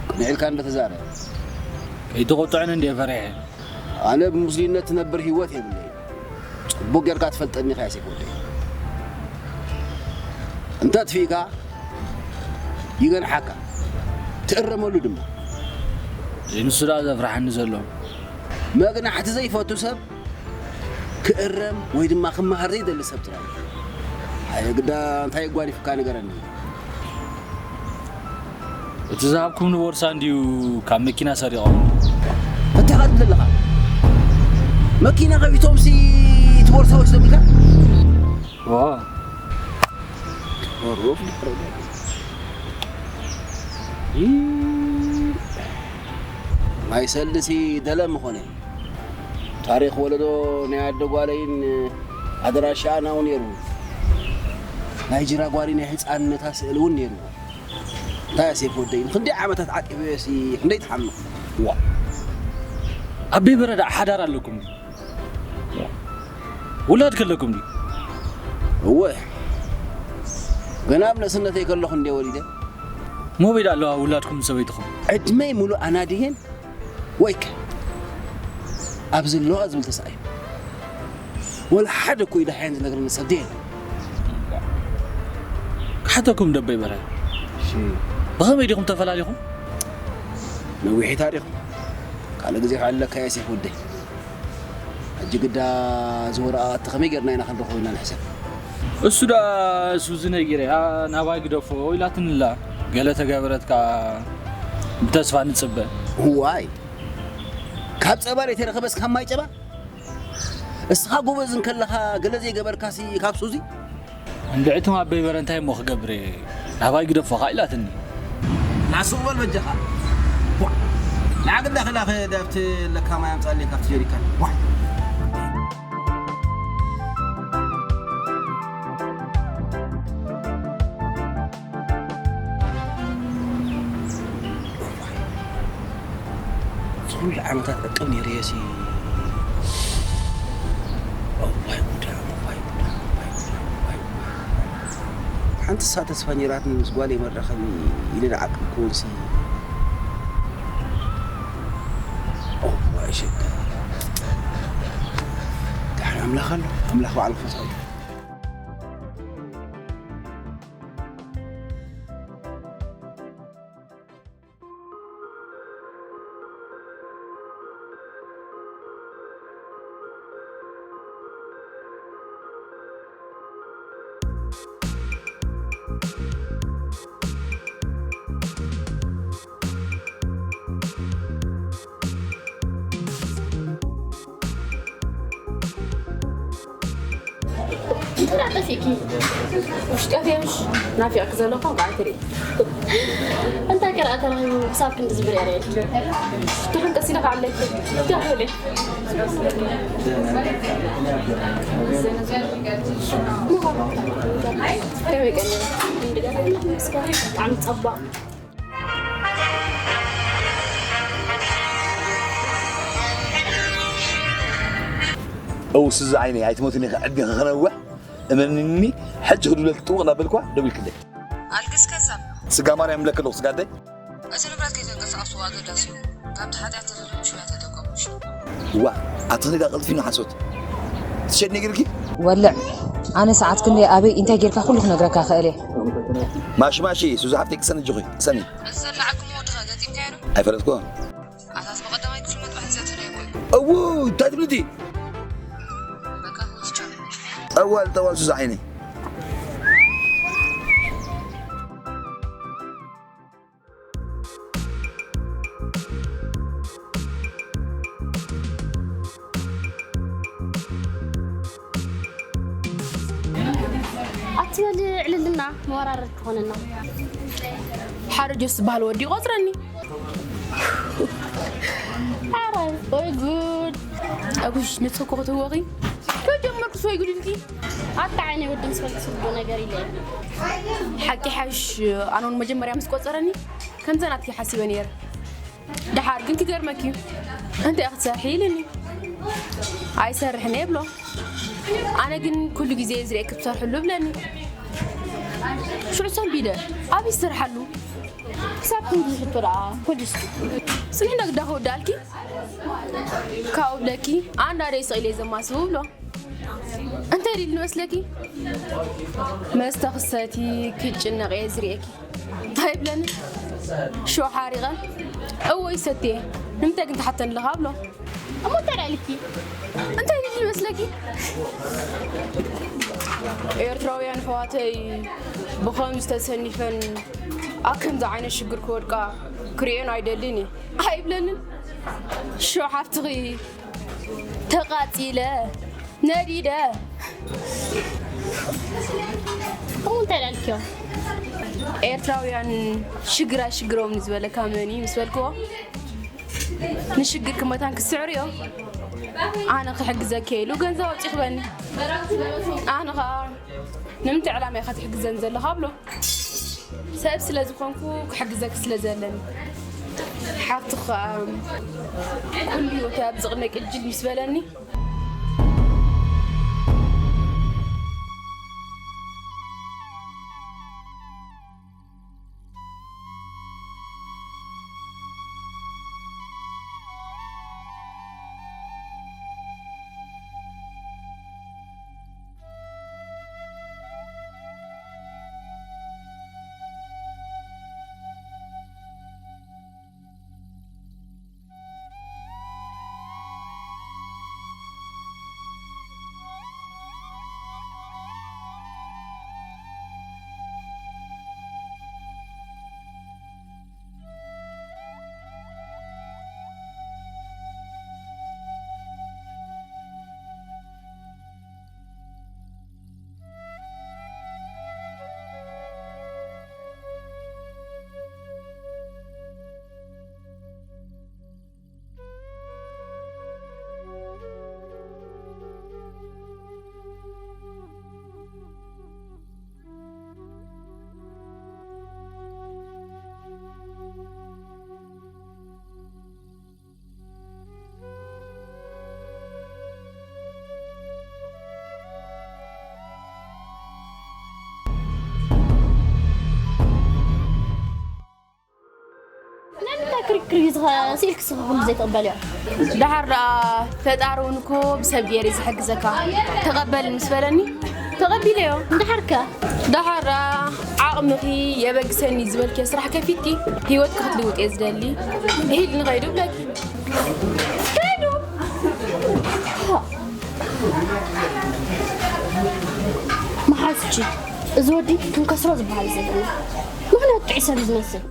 ቅንዕ ኢልካ እንዶ ተዛረብ። ከይትቆጥዕኒ እንድየ ፈሪሐ። ኣነ ብሙስሊምነት ትነብር ህይወት የብለይን። ጽቡቕ ጌርካ ትፈልጠኒ ኢኻ ሴፍ ወደይ። እንተ ኣጥፊእካ ይገንሓካ። ትእረመሉ ድማ። እዚ ንሱ ደኣ ዘፍርሓኒ ዘሎ። መግናሕቲ ዘይፈቱ ሰብ ክእረም ወይ ድማ ክመሃር ዘይደሊ ሰብ ጥራይ። ኣየ ግዳ እንታይ የጓኒፍካ ንገረኒ። እቲ ዝሃብኩምኒ ቦርሳ እንድዩ ካብ መኪና ሰሪቖም። እንታይ ኢኻ ትብል ኣለኻ? መኪና ከፊቶምሲ እቲ ቦርሳ ወሲዶም ኢልካ? ዋ። ወሩፍ ድሕሪ ናይ ሰልድሲ ደለ ምኾነ። ታሪኽ ወለዶ ናይ ኣደ ጓለይን ኣድራሻኣን ኣብኡ ነይሩ። ናይ ጅራ ጓሊ ናይ ህፃንነታ ስእሊ እውን ነይሩ። እንታይ ሴፍ ወደይ፣ ንክንደይ ዓመታት ዓቂበዮሲ ክንደይ ትሓምቕ? ዋ። ኣበይ በረዳ ሓዳር ኣለኩም ድዩ? ውላድ ከለኩም ድዩ? እወ። ገና ኣብ ንእስነተይ ከለኹ እንደ ወሊደ። ሞበይ ደኣ ኣለዋ ውላድኩም ሰበይትኹም? ዕድመይ ሙሉእ ኣናድየን ወይከ ኣብዚ ኣለዋ ዝብል ተሳኢኑ። ወላ ሓደ እኮ ኢዳ ሓያን ዝነግረኒ ሰብ ደየለ። ክሓተኩም ደበይ በረ። እሺ። ብኸመይ ዲኹም ተፈላሊኹም? ነዊሕ ታሪኹ። ካልእ ግዜ ክዕለካ እየ ሴፍ ወደይ። ሕጂ ግዳ እዚ ወረቓቕቲ ከመይ ጌርና ኢና ክንረኽቦ ኢና ንሕሰብ። እሱ ደኣ ሱዚ ነጊረያ ናባይ ግደፎ ኢላትንላ። ገለ ተገበረት ከኣ ብተስፋ ንጽበ። እዋይ። ካብ ጸባ ዘይተረኸበስ ካብ ማይ ጨባ? እስኻ ጎበዝ እንከለኻ ገለ ዘይገበርካሲ ካብ ሱዚ? እንድዒ ትም ኣበይ በረ እንታይ እሞ ክገብር እየ? ናባይ ግደፎ ኸኣ ኢላትኒ። ናስቕ በል በጃኻ። ቧዕ! ንዓ ግዳ ክላኸ ዳብቲ ለካ ማይ ኣምጻለይ ካብቲ ጀሪካን። ቧዕ! እዋይ፣ እዚ ኩሉ ዓመታት ዕቅብ ነይረየሲ። እዋይ ጉዳም፣ እዋይ ጉዳም፣ እዋይ ጉዳም፣ እዋይ ጉዳም። ሓንቲ እሳ ተስፋ ነይራትኒ ምስ ጓለይ መራኸቢ ኢለ ዝዓቀብክዎንሲ። እዋይ ሸገር። ደሓን ኣምላኽ ኣሎ፣ ኣምላኽ ባዕሉ ክፈትሖ እዩ። እንተ ደኣ ጠፊእኪ፣ ውሽጢ ኣትየ ምሽ ናፊቕኪ ዘለኹ፣ እንቋዕ ትርኢ። እንታይ ከ ተራኺቡ ክሳብ ክንዲ ዝብል እያ ርእየት። ትኽን ቀሲለ ከዓለይ። ትኽን። ከመይ ቀኒና? ብጣዕሚ ጸባቕ። እው ስዚ ዓይነይ ኣይትሞትን ኢኻ ዕድሜ ክኽነውሕ እመንኒ። ሕጂ ክድብለልኪ ጥውቕ እናበልኳ ደው ኢልክለይ። ኣልግስ ከዛብ። ስጋ ማርያም እብለኪ ኣለኹ ስጋ ኣደይ። እቲ ንብረት ከይተንቀሳቐስዎ ኣገዳሲ እዩ። ካብቲ ሓጢኣት ተተልሉ ሽውያ ተጠቀሙ። ሽው። ዋ ኣቲ ኽኒዳ ቀልጥፊና ሓሶት ትሸድኒ ግርኪ። ወልዕ ኣነ ሰዓት ክንደይ ኣበይ እንታይ ጌርካ ኩሉ ክነግረካ ክእል እየ። ማሺ ማሺ ሱዚ ሓፍተይ ቅሰኒ ኣጆኺ ቅሰኒ። እዚ ዘለዓልኩምዎ ድኻ ገጢምካዮ ዶ? ኣይፈለጥኩዎን። ኣታት ብቐዳማይ ክፍሊ መጥባሕቲ ዘተለየኩ እዩ። እው እንታይ ትብልቲ? በቃ ክወስቻ። ጠዋል ጠዋል ሱዚ ዓይነይ። ኣትበል ዕልልና መወራረድ ክኾነና። ሓደ ጆስ ዝበሃል ወዲ ይቆፅረኒ። ኣረ ወይ ጉድ። ኣጉሽ ንፅኮ ክትህወኺ ከጀመርኩስ ወይ ጉድ ኢልኪ። ኣታ ዓይነይ ወዲ ምስ በልክ ስብዶ ነገር ኢለ። ሓቂ ሓሽ ኣነውን መጀመርያ ምስ ቆፀረኒ ከምዛ ናትኪ ሓሲበ ነይረ። ደሓር ግን ክገርመኪ እዩ። እንታይ ክትሰርሒ ኢልኒ። ኣይሰርሕን እየ ብሎ። ኣነ ግን ኩሉ ግዜ ዝርእየኪ ክትሰርሕሉ ብለኒ። ሽዑ ሰንቢደ ኣብ ይሰርሓሉ። ክሳብ ክንዲ ዝሕቶ ደኣ ኮዲስኪ። ጽንሕና ግዳ ክወዳልኪ ካብኡ ብለኪ ኣንዳ ደይ ስቕ ኢለ ዘማስቡ ብሎ። እንታይ ኢሉ መስለኪ? መስተ ክሰቲ ክጭነቕ እየ ዝርእየኪ። እንታይ ይብለኒ? ሽዑ ሓሪቐ እወ ይሰትየ ንምንታይ ግን ትሓተኒ ኣለኻ ብሎ። እሞ እንታይ ደኣ ኢልኪ? እንታይ ኢሉ ይመስለኪ? ኤርትራውያን ኣሕዋተይ ብኸምዚ ተሰኒፈን ኣብ ከምዚ ዓይነት ሽግር ክወድቃ ክርእየን ኣይደልን እየ ኣይብለንን። ሽዑ ሓፍትኺ ተቓጺለ ነዲደ። እሞ እንታይ ደኣ ኢልኪዮ? ኤርትራውያን ሽግር ኣይሽግሮምን ዝበለካ መን እዩ ምስ በልክዎ፣ ንሽግርኪ መታን ክትስዕርዮ ኣነ ክሕግዘኪ እየ ኢሉ ገንዘብ ኣውጺኡ ክበኒ። ኣነ ኸኣ ንምንታይ ዕላማ ኢኻ ትሕግዘኒ ዘለኻ እብሎ። ሰብ ስለ ዝኾንኩ ክሕግዘኪ ስለ ዘለኒ። ሓፍትኺ ኸኣ ኩሉ ህይወተይ ኣብዚ ቅድመይ ቅጅል ምስ በለኒ፣ ንምንታይ ክርክር እዩ ዝኸ- ስኢልክስ ኩሉ ዘይትቕበልዮ? ደሓር ደኣ ፈጣሪ እውን እኮ ብሰብ ገይሩ እዩ ዝሕግዘካ። ተቐበል ምስ በለኒ ተቐቢለዮ። ደሓርከ? ደሓር ደኣ ዓቕምኺ የበግሰኒ ዝበልክዮ ስራሕ ከፊትኪ ህይወትኪ ክትልውጥ እየ ዝደሊ። ሂድ ንኸይዱ ብለኪ። ከይዱ። መሓዝቺ እዚ ወዲ ክንከስሮ ዝበሃል ዘለና። ምኽንያቱ ጥዑይ ሰብ እዩ ዝመስል።